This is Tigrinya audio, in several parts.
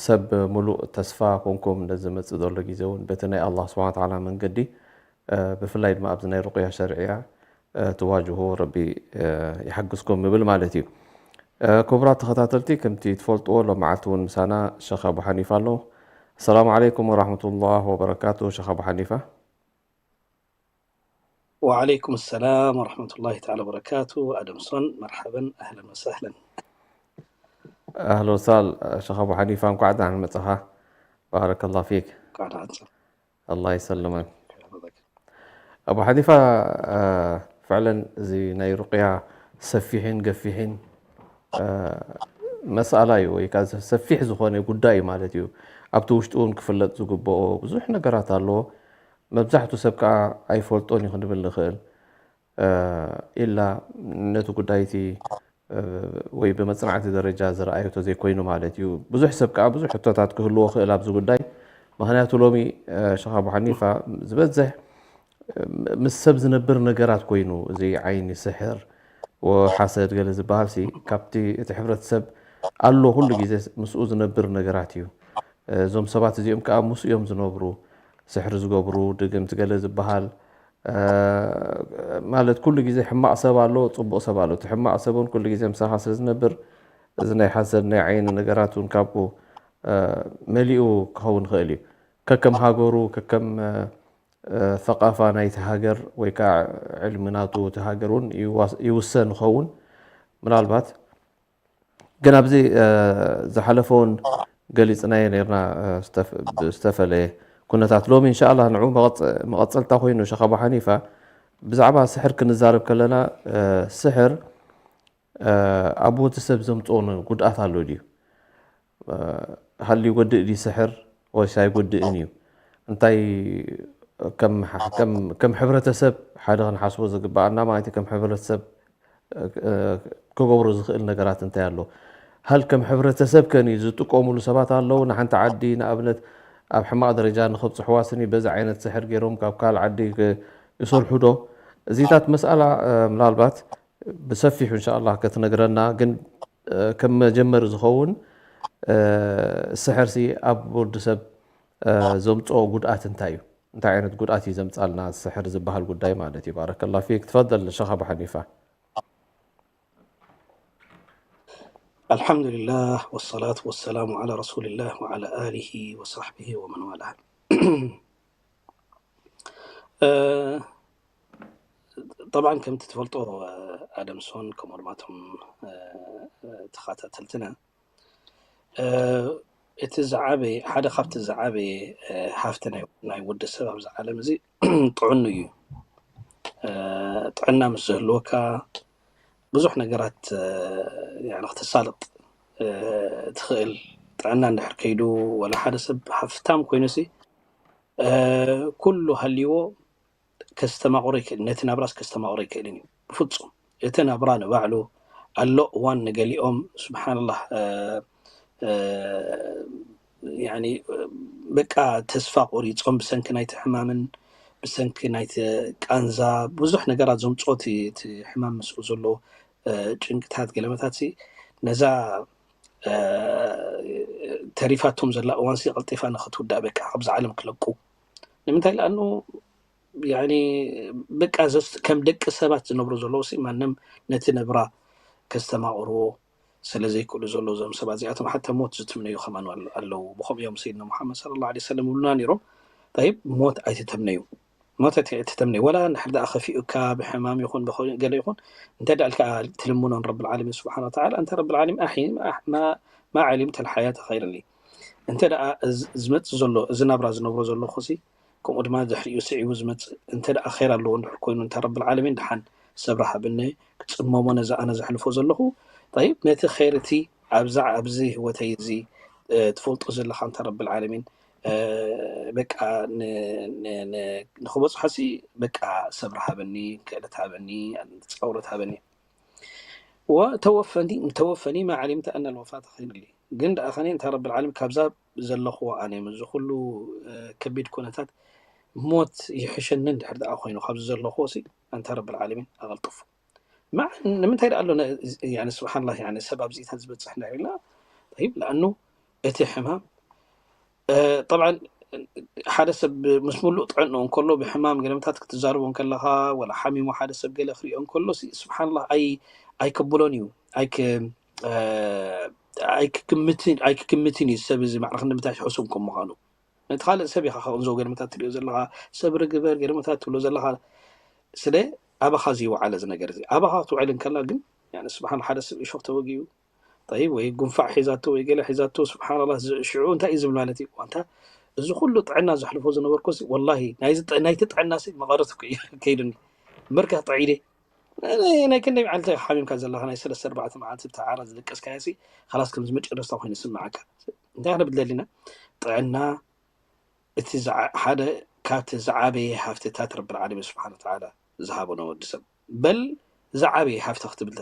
ተብ ሙሉእ ተስፋ ኮንኩም ነዚ መጽእ ዘሎ ግዜ እውን በቲ ናይ ኣላህ ስብሓን ተዓላ መንገዲ፣ እ፣ ብፍላይ ድማ ኣብዚ ናይ ሩቅያ ሸርዕያ፣ እ፣ ትዋጅሁ ረቢ፣ እ፣ ይሓግዝኩም ይብል ማለት እዩ። እ፣ ክቡራት ተኸታተልቲ፣ ከምቲ ትፈልጥዎ ሎም መዓልቲ እውን ምሳና ሸኽ ኣቡ ሓኒፋ ኣሎ። ኣሰላሙ ዓለይኩም ወራሕመቱላህ ወበረካቱ ሸኽ ኣቡ ሓኒፋ። وعليكم السلام ورحمة الله تعالى وبركاته. أدمسون، مرحبا، أهلا وسهلا. ኣህሎ ሳል ሸኽ ኣቡ ሓኒፋ፣ እንኳዕ ደሓን መጻኻ። ባረከላህ ፊክ። قاعد أنسى. ኣላህ ይሰልመን። حفظك. ኣቡ ሓኒፋ፣ እ፣ ፍዕለን እዚ ናይ ሩቅያ ሰፊሕን ገፊሕን፣ እ፣ መስኣላ እዩ፣ ወይ ከዓ ሰፊሕ ዝኾነ ጉዳይ እዩ ማለት እዩ። ኣብቲ ውሽጡ እውን ክፍለጥ ዝግብኦ ብዙሕ ነገራት ኣለዎ። መብዛሕቱ ሰብ ከዓ ኣይፈልጦን እዩ ክንብል ንኽእል። እ፣ ኢላ ነቲ ጉዳይ እቲ፣ እ፣ ወይ ብመጽናዕቲ ደረጃ ዝረኣዮ ተዘይኮይኑ ማለት እዩ። ብዙሕ ሰብ ከዓ ብዙሕ ሕቶታት ክህልዎ ክእል ኣብዚ ጉዳይ። ምኽንያቱ ሎሚ፣ እ፣ ሸኽ ኣቡ ሓኒፋ ዝበዝሕ፣ እ፣ ምስ ሰብ ዝነብር ነገራት ኮይኑ፣ እዚ ዓይኒ፣ ስሕር፣ ወሓሰድ ገለ ዝበሃል ሲ ካብቲ እቲ ሕብረተሰብ ኣሎ፣ ኩሉ ግዜ ምስኡ ዝነብር ነገራት እዩ። እዞም ሰባት እዚኦም ከዓ ምስኡ እዮም ዝነብሩ። ስሕሪ ዝገብሩ፣ ድግምቲ ገለ ዝበሃል፣ እ፣ ማለት ኩሉ ግዜ ሕማቕ ሰብ ኣሎ፣ ጽቡቕ ሰብ ኣሎ። እቲ ሕማቕ ሰብ እውን ኩሉ ግዜ ምሳኻ ስለ ዝነብር፣ እዚ ናይ ሓሰድ ናይ ዓይኒ ነገራት እውን ካብኡ፣ እ፣ መሊኡ ክኸውን ይኽእል እዩ። ከከም ሃገሩ፣ ከከም፣ እ፣ እ፣ ሰቃፋ ናይቲ ሃገር ወይ ከዓ ዕልሚ ናቱ እቲ ሃገር እውን ይዋስ-፣ ይውሰን ይኸውን። ምናልባት ግን ኣብዚ፣ እ፣ ዝሓለፈ እውን ገሊጽናዮ ነርና፣ እ፣ ዝተፍ-፣ ብዝተፈለየ ኩነታት። ሎሚ እንሻኣላህ ንዑ መቐጸ-፣ መቐጸልታ ኮይኑ ሸኽ ኣቡ ሓኒፋ ብዛዕባ ስሕር ክንዛረብ ከለና፣ እ፣ ስሕር፣ እ፣ ኣብ ወዲ ሰብ ዘምጽኦ ን-፣ ጉድኣት ኣሎ ድዩ? እ፣ ሃልዩ ይጎድእ ድዩ ስሕር ወይስ ኣይጎድእን እዩ? እንታይ ከም፣ ከም፣ ከም ሕብረተሰብ ሓደ ክንሓስቦ ዝግብኣና ማለት እዩ። ከም ሕብረተሰብ፣ እ፣ ክገብሮ ዝኽእል ነገራት እንታይ ኣሎ? ሃል ከም ሕብረተሰብ ከን እዩ ዝጥቀሙሉ ሰባት ኣለዉ? ንሓንቲ ዓዲ ንኣብነት ኣብ ሕማቕ ደረጃ ንኸብጽሕዋ ስኒ በዚ ዓይነት ስሕር ገይሮም ካብ ካልእ ዓዲ ክ-፣ ይሰርሑ ዶ? እዚታት መስኣላ፣ እ፣ ምናልባት ብሰፊሑ እንሻኣላህ ከትነግረና፣ ግን፣ እ፣ ከም መጀመሪ ዝኸውን፣ እ፣ ስሕርሲ ኣብ ወዲ ሰብ፣ እ፣ ዘምጽኦ ጉድኣት እንታይ እዩ? እንታይ ዓይነት ጉድኣት እዩ ዘምጻልና ስሕር ዝበሃል ጉዳይ ማለት እዩ? ባረከላህ ፊክ። ትፈደል ሸኽ ኣቡ ሓኒፋ። الحمد لله والصلاة والسلام على رسول الله وعلى آله وصحبه ومن والاه. እ፣ طبعا ከምቲ ትፈልጦ፣ እ፣ ኣደምሶን ከምኡ ድማ እቶም፣ እ፣ እ፣ ተኸታተልትና፣ እ፣ እቲ ዝዓበየ፣ ሓደ ካብቲ ዝዓበየ፣ እ፣ ሃፍቲ ናይ፣ ናይ ወዲ ሰብ ኣብዚ ዓለም እዚ ጥዕኑ እዩ። እ፣ ጥዕና ምስ ዝህልወካ ብዙሕ ነገራት፣ እ፣ ያኒ ክትሳለጥ፣ እ፣ ትኽእል። ጥዕና እንድሕር ከይዱ፣ ወላ ሓደ ሰብ ሃፍታም ኮይኑሲ፣ እ፣ ኩሉ ሃልይዎ ከስተማቕሮ ይክእል፣ ነቲ ናብራስ ከስተማቕሮ ይክእልን እዩ። ብፍጹም እቲ ናብራ ንባዕሉ ኣሎ። እዋን ንገሊኦም ስብሓንላህ፣ እ፣ እ፣ ያኒ፣ በቃ ተስፋ ቆሪጾም ብሰንኪ ናይቲ ሕማምን ብሰንኪ ናይቲ ቃንዛ ብዙሕ ነገራት ዘምጽኦ እቲ፣ እቲ ሕማም ምስኡ ዘሎ፣ እ፣ ጭንቅታት ገለመታት ሲ ነዛ፣ እ፣ ተሪፋቶም ዘላ እዋን ሲ ቀልጢፋ ንኽትውዳእ በቃ ካብዛ ዓለም ክለቁ። ንምንታይ? ለኣኑ ያኒ በቃ ዘስ-፣ ከም ደቂ ሰባት ዝነብሩ ዘለዉ ሲ ማንም ነቲ ነብራ ከስተማቕርዎ ስለ ዘይክእሉ ዘለዉ እዞም ሰባት እዚኣቶም ሓታ ሞት ዝትምነዩ ከማን ኣለ-፣ ኣለዉ። ብኸምኡ እዮም ሰይድና ሙሓመድ ሰለላሁ ዐለይሂ ወሰለም ይብሉና ነይሮም። ጠይብ፣ ሞት ኣይትተምነዩ። ሞት ኣይት-፣ ኣይትተምነዩ። ወላ እንድሕር ደኣ ከፊኡካ ብሕማም ይኹን ብኸ-፣ ገለ ይኹን፣ እንተ ደኣ ኢልካ ትልምኖን ረብል ዓለሚን ስብሓነ ወተዓላ፣ እንተ ረብል ዓለሚን ኣሕይኒ ማ፣ ማ፣ ማ ዓሊምተ ልሓያተ ኸይረን ሊ። እንተ ደኣ እዚ ዝመጽእ ዘሎ፣ እዚ ናብራ ዝነብሮ ዘለኹ ሲ፣ ከምኡ ድማ ድሕሪኡ ስዒቡ ዝመጽእ እንተ ደኣ ኸይር ኣለዎ እንድሕር ኮይኑ፣ እንተ ረብል ዓለሚን ደሓን ሰብሪ ሃበኒ፣ ክጽመሞ ነዚ ኣነ ዘሕልፎ ዘለኹ። ጠይብ፣ ነቲ ኸይር እቲ ኣብዛ፣ ኣብዚ ህይወተይ እዚ፣ እ፣ ትፈልጦ ዘለኻ እንተ ረብል ዓለሚን፣ እ፣ በቃ ን-፣ ን-፣ ን-፣ ንኽበጽሖ ሲ በቃ ሰብሪ ሃበኒ፣ ክእለት ሃበኒ፣ ጸውረት ሃበኒ። ወተወፈኒ፣ ተወፈኒ ማ ዓሊምተ ኣነ ልወፋተ ኸይሩ ሊ። ግን ደኣ ኸኒ እንታ ረብል ዓለሚን ካብዛ ዘለኽዎ ኣነ፣ ምስዚ ኩሉ፣ እ፣ ከቢድ ኩነታት ሞት ይሕሸኒ እንድሕር ደኣ ኮይኑ ካብዚ ዘለኽዎ ሲ፣ ኣንታ ረብል ዓለሚን ኣቐልጥፎ። ማ-፣ ንምንታይ ደኣ ኣሎ ነ-፣ ያኒ ስብሓንላህ፣ ያኒ ሰብ ኣብዚታት ዝበጽሕ እንድሕር ኢልና፣ ጠይብ፣ ለኣኑ እቲ ሕማም ጠብዓን ሓደ ሰብ ምስ ምሉእ ጥዕንኡ እንከሎ ብሕማም ገለመታት ክትዛረቦ እንከለኻ፣ ወላ ሓሚሙ ሓደ ሰብ ገለ ክሪኦ እንከሎ፣ ስብሓንላ ኣይከብሎን እዩ። ኣይክግምትን እዩ ሰብ እዚ ማዕረ ክንዲ ምንታይ ሕሱም ከም ምዃኑ። ነቲ ካልእ ሰብ ኢኻ ከቕንዞ ገለመታት ትሪኦ ዘለኻ፣ ሰብ ርግበር ገለመታት ትብሎ ዘለኻ፣ ስለ ኣባኻ ዝይወዓለ እዚ ነገር እዚ ኣባኻ ክትውዕል እንከላ ግን ስብሓን ሓደ ሰብ እሾክ ተወጊኡ ጠይብ ወይ ጉንፋዕ ሒዛቶ ወይ ገለ ሒዛቶ ስብሓንላ ሽዑ እንታይ እዩ ዝብል ማለት እዩ ዋንታ እዚ ኩሉ ጥዕና ዘሕልፎ ዝነበርኩ ወላ ናይቲ ጥዕና መቐረት ከይዱኒ ምርካ ጥዒደ ናይ ክንደይ መዓልቲ ሓሚምካ ዘለካ ናይ ሰለስተ ኣርባዕተ መዓልቲ ተዓራ ዝደቀስካዮ ካላስ ከምዚ መጨረስታ ኮይኑ ስምዓካ እንታይ ክነብል ደሊና ጥዕና እቲ ሓደ ካብቲ ዝዓበየ ሃፍትታት ረብል ዓለሚን ስብሓን ወተዓላ ዝሃቦ ንወዲ ሰብ በል ዝዓበየ ሃፍቲ ክትብል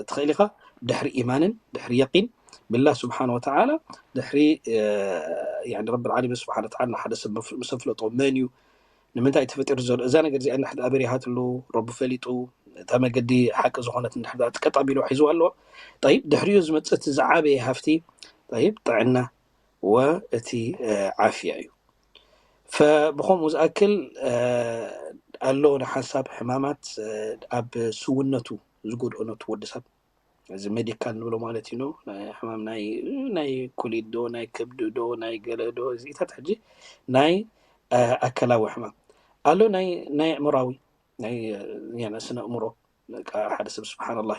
ትኽእል ኢኻ ድሕሪ ኢማንን ድሕሪ የቂን ብላ ስብሓን ወተዓላ ድሕሪ ረብል ዓለሚን ስብሓን ወተዓላ ንሓደ ሰብ ምስ ኣፍለጦ መን እዩ ንምንታይ ተፈጢሩ ዘሎ እዛ ነገር እዚኣ እንድሕር ኣበሪሃትሉ ረቡ ፈሊጡ እታ መገዲ ሓቂ ዝኾነት እንድሕር ቀጥ ኣቢሉ ሒዝዋ ኣለዎ ጠይብ ድሕሪኡ ዝመፅእ እቲ ዝዓበየ ሃፍቲ ጠይብ ጥዕና ወእቲ ዓፍያ እዩ ፈብኸምኡ ዝኣክል ኣሎ ንሓንሳብ ሕማማት ኣብ ስውነቱ ዝጎድኦ ነቲ ወዲ ሰብ እዚ ሜዲካል ንብሎ ማለት እዩ ሕማም ናይ ኩሊት ዶ ናይ ከብዲ ዶ ናይ ገለ ዶ እዚኢታት ሕጂ ናይ ኣካላዊ ሕማም ኣሎ ናይ ኣእምራዊ ናይ ስነ ኣእምሮ ሓደ ሰብ ስብሓንላ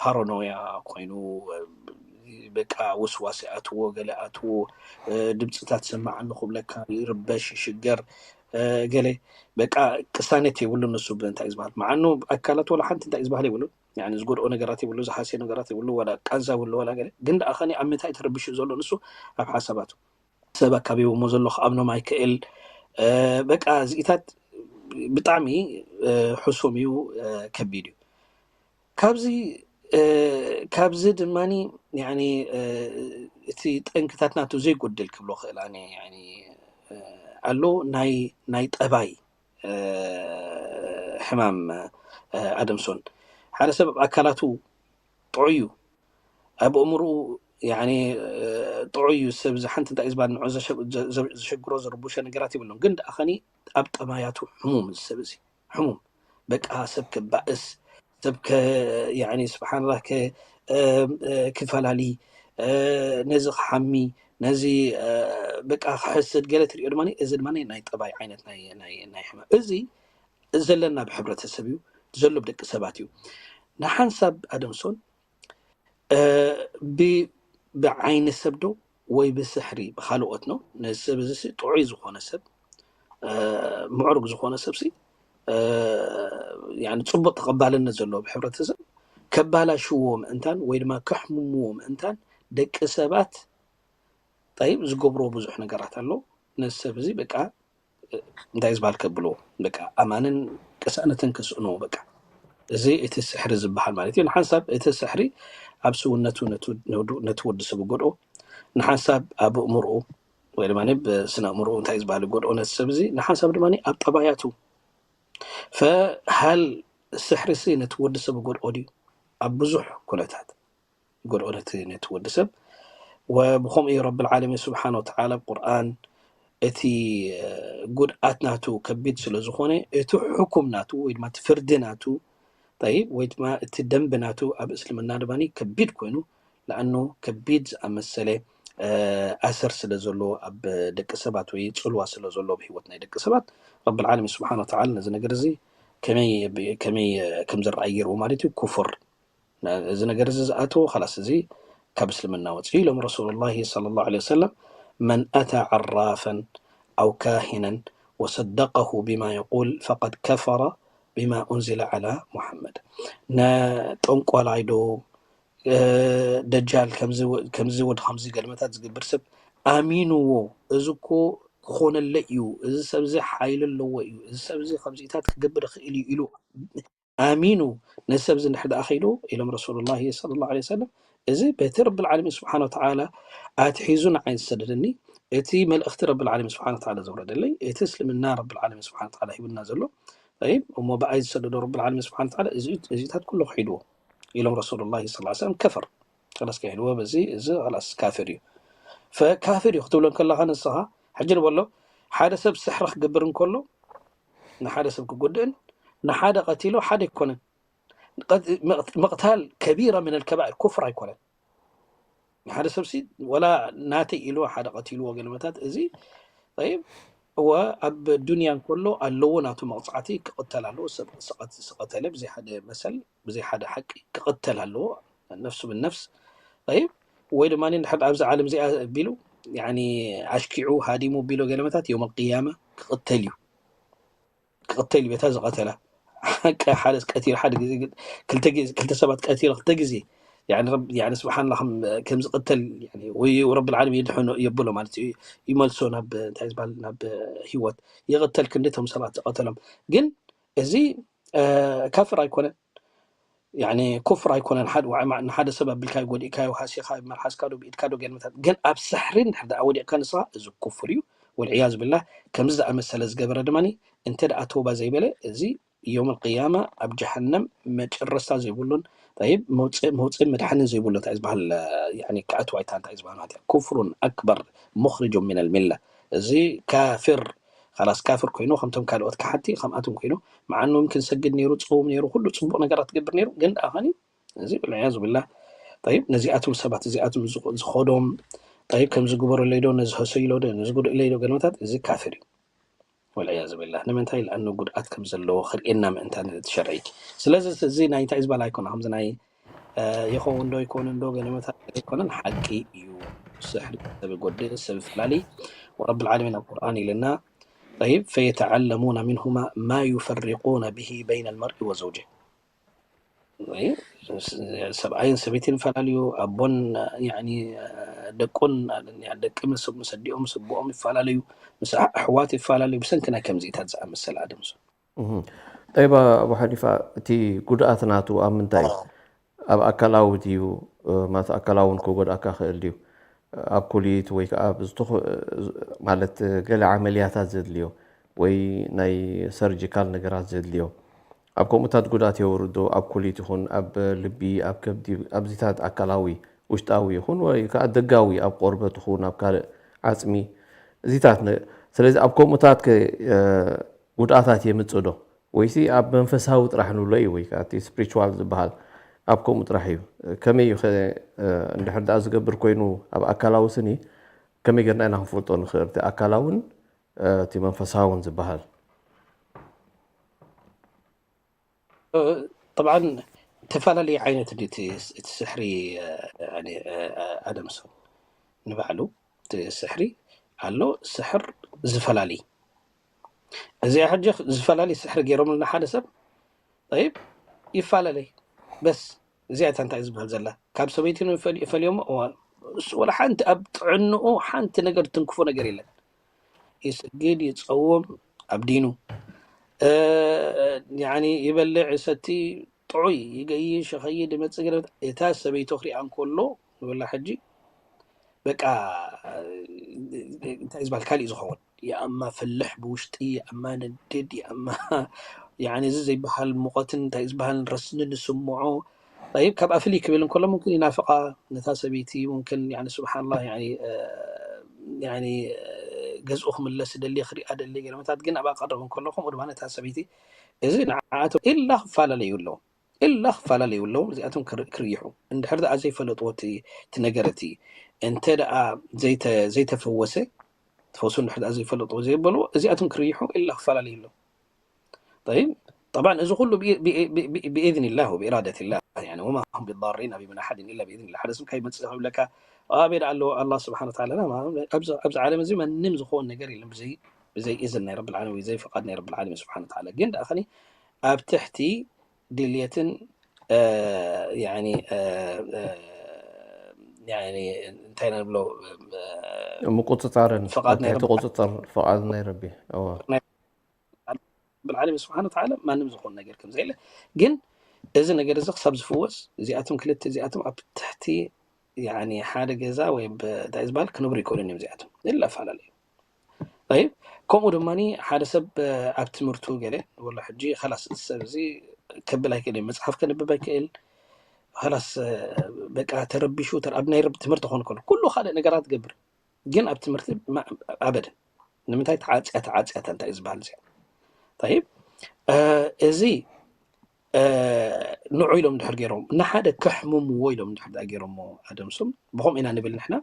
ፓራኖያ ኮይኑ በቃ ውስዋስ ይኣትዎ ገለ ኣትዎ ድምፅታት ሰማዓኒ ክብለካ ይርበሽ ይሽገር ገለ በቃ ቅሳነት የብሉ ንሱ እንታይ ዝበሃል መዓኑ ኣካላት ወላ ሓንቲ እንታይ ዝበሃል የብሉ ዝጎድኦ ነገራት የብሉ ዝሓስዮ ነገራት የብሉ ወላ ቃንዛ የብሉ ወላ ገለ ግን ደኣ ከኒ ኣብ ምንታይ ተረቢሹ ዘሎ ንሱ ኣብ ሓሳባቱ ሰብ ኣካቢቦሞ ዘሎ ክኣምኖም ኣይክእል በቃ እዚኢታት ብጣዕሚ ሕሱም እዩ ከቢድ እዩ ካብዚ ካብዚ ድማ እቲ ጠንክታት ናቱ ዘይጎድል ክብሎ ክእል ኣሎ ናይ ጠባይ ሕማም ኣደምሶን ሓደ ሰብ ኣብ ኣካላቱ ጥዑይ እዩ ኣብ ኣእምርኡ ጥዑይ እዩ ሰብ እዚ ሓንቲ እንታይ ዝበሃል ንዑ ዘሸግሮ ዝርቡሸ ነገራት ይብሎም ግን ደኣ ከኒ ኣብ ጠባያቱ ሕሙም እዚ ሰብ እዚ ሕሙም በቃ ሰብ ከባእስ ሰብ ስብሓንላ ክፈላለይ ነዚ ክሓሚ ነዚ በቃ ክሕስድ ገለ ትሪኦ ድማ እዚ ድማ ናይ ጠባይ ዓይነት ናይ ሕማ እዚ ዘለና ብሕብረተሰብ እዩ ዘሎ ብደቂ ሰባት እዩ ንሓንሳብ ኣደምሶን ብዓይኒ ሰብ ዶ ወይ ብስሕሪ ብካልኦት ነው ነዚ ሰብ እዚ ጥዑይ ዝኾነ ሰብ ምዕሩግ ዝኾነ ሰብ ሲ ጽቡቅ ተቐባልነት ዘለዎ ብሕብረተሰብ ከባላሽዎ ምእንታን ወይ ድማ ከሕምምዎ ምእንታን ደቂ ሰባት ጠይብ ዝገብርዎ ብዙሕ ነገራት ኣሎ ነዚ ሰብ እዚ በቃ እንታይ ዝበሃል ከብልዎ በቃ ኣማንን ቅሳነትን ክስእንዎ በቃ እዚ እቲ ስሕሪ ዝበሃል ማለት እዩ ንሓንሳብ እቲ ስሕሪ ኣብ ስውነቱ ነቲ ወዲ ሰብ ጎድኦ ንሓንሳብ ኣብ እምርኡ ወይ ድማ ብስነ እምርኡ እንታይ ዝበሃል ጎድኦ ነቲ ሰብ እዚ ንሓንሳብ ድማ ኣብ ጠባያቱ ፈሃል ስሕሪ ሲ ነቲ ወዲ ሰብ ጎድኦ ድዩ ኣብ ብዙሕ ኩነታት ጎድኦ ነቲ ነቲ ወዲ ሰብ ወብኸምኡ እዩ ረብል ዓለሚን ስብሓን ወተዓላ ኣብ ቁርኣን እቲ ጉድኣት ናቱ ከቢድ ስለ ዝኾነ እቲ ሕኩም ናቱ ወይ ድማ እቲ ፍርዲ ናቱ ጠይብ ወይ ድማ እቲ ደንቢ ናቱ ኣብ እስልምና ድማ ከቢድ ኮይኑ ለኣኑ ከቢድ ዝኣመሰለ ኣሰር ስለ ዘሎ ኣብ ደቂ ሰባት ወይ ፅልዋ ስለ ዘሎ ኣብ ህይወት ናይ ደቂ ሰባት ረብል ዓለሚን ስብሓን ወተዓላ ነዚ ነገር እዚ ከመይ ከም ዝረኣይ ገይርዎ ማለት እዩ ኩፍር እዚ ነገር እዚ ዝኣተዎ ኻላስ እዚ ካብ እስልምና ወፅኡ ኢሎም ረሱሉላሂ ሰለላሁ ዐለይሂ ወሰለም መን ኣታ ዓራፈን ኣው ካሂነን ወሰደቀሁ ቢማ የቁል ፈቀድ ከፈረ ቢማ ኡንዚለ ዐላ ሙሐመድ ነጠንቋላይ ዶ ደጃል ከምዚ ወዲ ከምዚ ገልመታት ዝገብር ሰብ ኣሚንዎ እዚ እኮ ክኾነለይ እዩ እዚ ሰብ እዚ ሓይሊ ኣለዎ እዩ እዚ ሰብ እዚ ከምዚታት ክገብር ይኽእል እዩ ኢሉ ኣሚኑ ነዚ ሰብ እዚ እንድሕር ደኣ ከይዱ ኢሎም ረሱሉላሂ ሰለላሁ ዐለይሂ ወሰለም እዚ በቲ ረብል ዓለሚን ስብሓን ወተዓላ ኣትሒዙ ንዓይ ዝሰደደኒ እቲ መልእኽቲ ረብል ዓለሚን ስብሓን ወተዓላ ዘውረደለይ እቲ እስልምና ረብል ዓለሚን ስብሓን ወተዓላ ሂቡና ዘሎ ጠይብ እሞ ብኣይ ዝሰደዶ ረብል ዓለሚን ስብሓን ወተዓላ እዚታት ኩሉ ክሒድዎ ኢሎም ረሱሉላሂ ሰለላሁ ዐለይሂ ወሰለም ከፈር ከላስ ከሒድዎ በዚ እዚ ከላስ ካፍር እዩ ፈካፍር እዩ ክትብሎ ከለኻ ንስኻ ሕጂ ንበሎ ሓደ ሰብ ስሕሪ ክገብር እንከሎ ንሓደ ሰብ ክጎድእን ንሓደ ቀቲሎ ሓደ ኣይኮነን። ምቕታል ከቢራ ምን ልከባኢር ኩፍር ኣይኮነን። ንሓደ ሰብሲ ወላ ናተይ ኢልዎ ሓደ ቀቲልዎ ገለመታት እዚ ይብ እወ ኣብ ዱንያ እንከሎ ኣለዎ ናቱ መቕፃዕቲ ክቕተል ኣለዎ። ሰብ ስቐተለ ብዘይ ሓደ መሰል ብዘይ ሓደ ሓቂ ክቕተል ኣለዎ። ነፍሱ ብነፍስ ይብ ወይ ድማ ንድሕር ኣብዚ ዓለም እዚኣ ቢሉ ኣሽኪዑ ሃዲሙ ቢሎ ገለመታት የውም ቅያማ ክቕተል እዩ። ክቕተል እዩ በታ ዝቐተላ ሓቂ ሓደ ቀቲሉ ሓደ ግዜ ክልተ ሰባት ቀቲሉ ክልተ ግዜ ስብሓንላ ከም ዝቕተል ወይ ረብ ዓለም የድሕኖ የብሎ ማለት እዩ። ይመልሶ ናብ እንታይ ዝበሃል ናብ ህይወት ይቕተል ክንዲ ቶም ሰባት ዝቐተሎም ግን እዚ ካፍር ኣይኮነን። ኩፍር ኣይኮነን። ንሓደ ሰብ ኣቢልካዮ ጎዲእካዮ ሃሲኻ መርሓስካ ዶ ብኢድካ ዶ ገለመታት ግን ኣብ ስሕሪ እንድሕር ደኣ ወዲቕካ ንስኻ እዚ ኩፍር እዩ። ወልዕያዝ ብላህ ከምዚ ዝኣመሰለ ዝገበረ ድማ እንተ ደኣ ተውባ ዘይበለ እዚ ዮም ቅያማ ኣብ ጀሃነም መጨረስታ ዘይብሉን ይብ መውፅእ መድሓንን ዘይብሉ እንታይ ዝበሃል ክኣትዋ ይታ እንታይ ዝበሃል ማለት ኩፍሩን ኣክበር ሙኽርጁ ምን ልሚላ እዚ ካፍር ላስ ካፍር ኮይኑ ከምቶም ካልኦት ካሓቲ ከምኣቶም ኮይኑ መዓኑ ክንሰግድ ነይሩ፣ ዝፀውም ነይሩ፣ ኩሉ ፅቡቕ ነገራት ትገብር ነይሩ። ግን ደኣ ኸኒ እዚ ወልዕያዙ ብላህ ይብ ነዚኣቶም ሰባት እዚኣቶም ዝኸዶም ይብ ከምዚ ግበረለይ ዶ ነዚ ሀሰይሎ ዶ ነዚ ጉድእለይ ዶ ገለመታት እዚ ካፍር እዩ። ወልዕያዙ ብላህ ንምንታይ ለኣኑ ጉድኣት ከም ዘለዎ ክርእየና ምእንታን እቲ ሸርዒ። ስለዚ እዚ ናይ እንታይ ዝበሃል ኣይኮነ ከምዚ ናይ ይኸውን ዶ ይኮን ዶ ገለመታት ኣይኮነን ሓቂ እዩ። ስሕሪ ሰብ ይጎድእ ሰብ ይፈላለይ። ወረብ ልዓለሚን ኣብ ቁርኣን ኢልና ይብ ፈየተዓለሙና ምንሁማ ማ ዩፈሪቁነ ብሂ በይነ ልመርኢ ወዘውጀ ሰብኣይን ሰበይትን ይፈላለዩ፣ ኣቦን ደቁን ደቂ ምስ ኣዲኦም ምስ ኣቦኦም ይፈላለዩ፣ ምስ ኣሕዋት ይፈላለዩ ብሰንኪ ናይ ከምዚኢታት ዝኣመሰለ ኣደምሱ። ጠይባ ኣቡ ሓኒፋ እቲ ጉድኣት ናቱ ኣብ ምንታይ ኣብ ኣካላዊ ድዩ ማለት ኣካላውን ክጎድኣካ ክእል ድዩ ኣብ ኩሊት ወይ ከዓ ማለት ገለ ዓመልያታት ዘድልዮ ወይ ናይ ሰርጂካል ነገራት ዘድልዮ ኣብ ከምኡታት ጉድኣት የውርዶ ኣብ ኩሊት ይኹን ኣብ ልቢ ኣብ ከብዲ ኣብዚታት ኣካላዊ ውሽጣዊ ይኹን ወይ ከዓ ደጋዊ ኣብ ቆርበት ይኹን ኣብ ካልእ ዓፅሚ እዚታት ስለዚ ኣብ ከምኡታት ጉድኣታት የምፅእ ዶ ወይሲ ኣብ መንፈሳዊ ጥራሕ ንብሎ እዩ ወይ ከዓ እቲ ስፕሪቹዋል ዝበሃል ኣብ ከምኡ ጥራሕ እዩ ከመይ እዩ እንድሕር ደኣ ዝገብር ኮይኑ ኣብ ኣካላዊ ስኒ ከመይ ገርና ኢና ክንፈልጦ ንኽእል እቲ ኣካላውን እቲ መንፈሳውን ዝበሃል طبعا ተፈላለየ ዓይነት እቲ ስሕሪ ኣደምሶ ንባዕሉ እቲ ስሕሪ ኣሎ ስሕር ዝፈላለይ እዚኣ ሕጂ ዝፈላለይ ስሕሪ ገይሮምልና ሓደ ሰብ ይብ ይፈላለይ በስ እዚኣ እታ እንታይ ዝበሃል ዘላ ካብ ሰበይቲ ፈልዮም እዋ እሱ ወላ ሓንቲ ኣብ ጥዕንኡ ሓንቲ ነገር ትንክፎ ነገር የለን ይስግድ ይፀውም ኣብ ዲኑ ይበልዕ ይሰቲ ጥዑይ ይገይሽ ይኸይድ ይመፅእ ገለ እታ ሰበይቱ ክሪኣ እንከሎ ንበላ ሕጂ በቃ እንታይ ዝበሃል ካሊእ ዝኸውን የኣማ ፈልሕ ብውሽጢ የኣማ ነድድ የኣማ ያኒ እዚ ዘይበሃል ሙቐትን እንታይ ዝበሃል ረስኒ ንስምዖ ይብ ካብኣ ፍልይ ክብል እንከሎ ሙምክን ይናፍቓ ነታ ሰበይቲ ሙምክን ስብሓንላ ገዝኡ ክምለስ ደሊ ክሪኣ ደሊ ገለመታት ግን ኣብ ኣቀረብ እንከሎ ከምኡ ድማ ነታ ሰበይቲ እዚ ንዓኣቶም ኢላ ክፈላለዩ ኣለዎም ኢላ ክፈላለዩ ኣለዎም እዚኣቶም ክርይሑ እንድሕር ደኣ ዘይፈለጥዎ እቲ ነገር እቲ እንተ ደኣ ዘይተፈወሰ ተፈውሱ እንድሕር ደኣ ዘይፈለጥዎ ዘየበልዎ እዚኣቶም ክርይሑ ኢላ ክፈላለዩ ኣለዎም طيب طبعا እዚ ኩሉ ብኢዝን ላህ ወብኢራደት ላህ ወማ ሁም ቢዳሪና ቢምን ኣሓድን ኢላ ብኢዝን ላህ ሓደ ስም ካይመፅእ ክብለካ ኣበይ ደኣ ኣለዎ ኣላህ ስብሓን ወተዓላ ኣብዚ ዓለም እዚ ማንም ዝኸውን ነገር የለን ብዘይ ብዘይ እዝን ናይ ረብል ዓለሚን ብዘይ ፍቓድ ናይ ረብል ዓለሚን ስብሓን ወተዓላ ግን ደኣ ኸኒ ኣብ ትሕቲ ድልየትን ያኒ ያኒ እንታይ ኢና ንብሎ ምቁፅፃርን ፍቓድ ናይ ረቢ። ቁፅፅር ፍቓድ ናይ ረቢ። እዋ። ረብል ዓለሚን ስብሓን ወተዓላ ማንም ዝኾን ነገር ከም ዘየለ ግን እዚ ነገር እዚ ክሳብ ዝፍወስ እዚኣቶም ክልተ እዚኣቶም ኣብ ትሕቲ ያኒ ሓደ ገዛ ወይ እንታይ ዝበሃል ክነብሩ ይክእሉን እዮም እዚኣቶም ኢላ ኣፈላለዩ ይብ ከምኡ ድማ ሓደ ሰብ ኣብ ትምህርቱ ገለ ወላ ሕጂ ላስ ሰብ እዚ ከብል ኣይክእል መፅሓፍ ከንብብ ኣይክእል ላስ በቃ ተረቢሹ ኣብ ናይ ትምህርቲ ክኾን ከሎ ኩሉ ካልእ ነገራት ገብር ግን ኣብ ትምህርቲ ማ- ኣበደን። ንምንታይ ተዓፅያ ተዓፅያ እንታይ እዩ ዝበሃል እዚኣ? ጠይብ፣ እዚ ንዑ ኢሎም ድሕር ገይሮም፣ ንሓደ ከሕምምዎ ኢሎም ድሕር ገይሮሞ ኣደምሶም። ብኸምኡ ኢና ንብል ንሕና።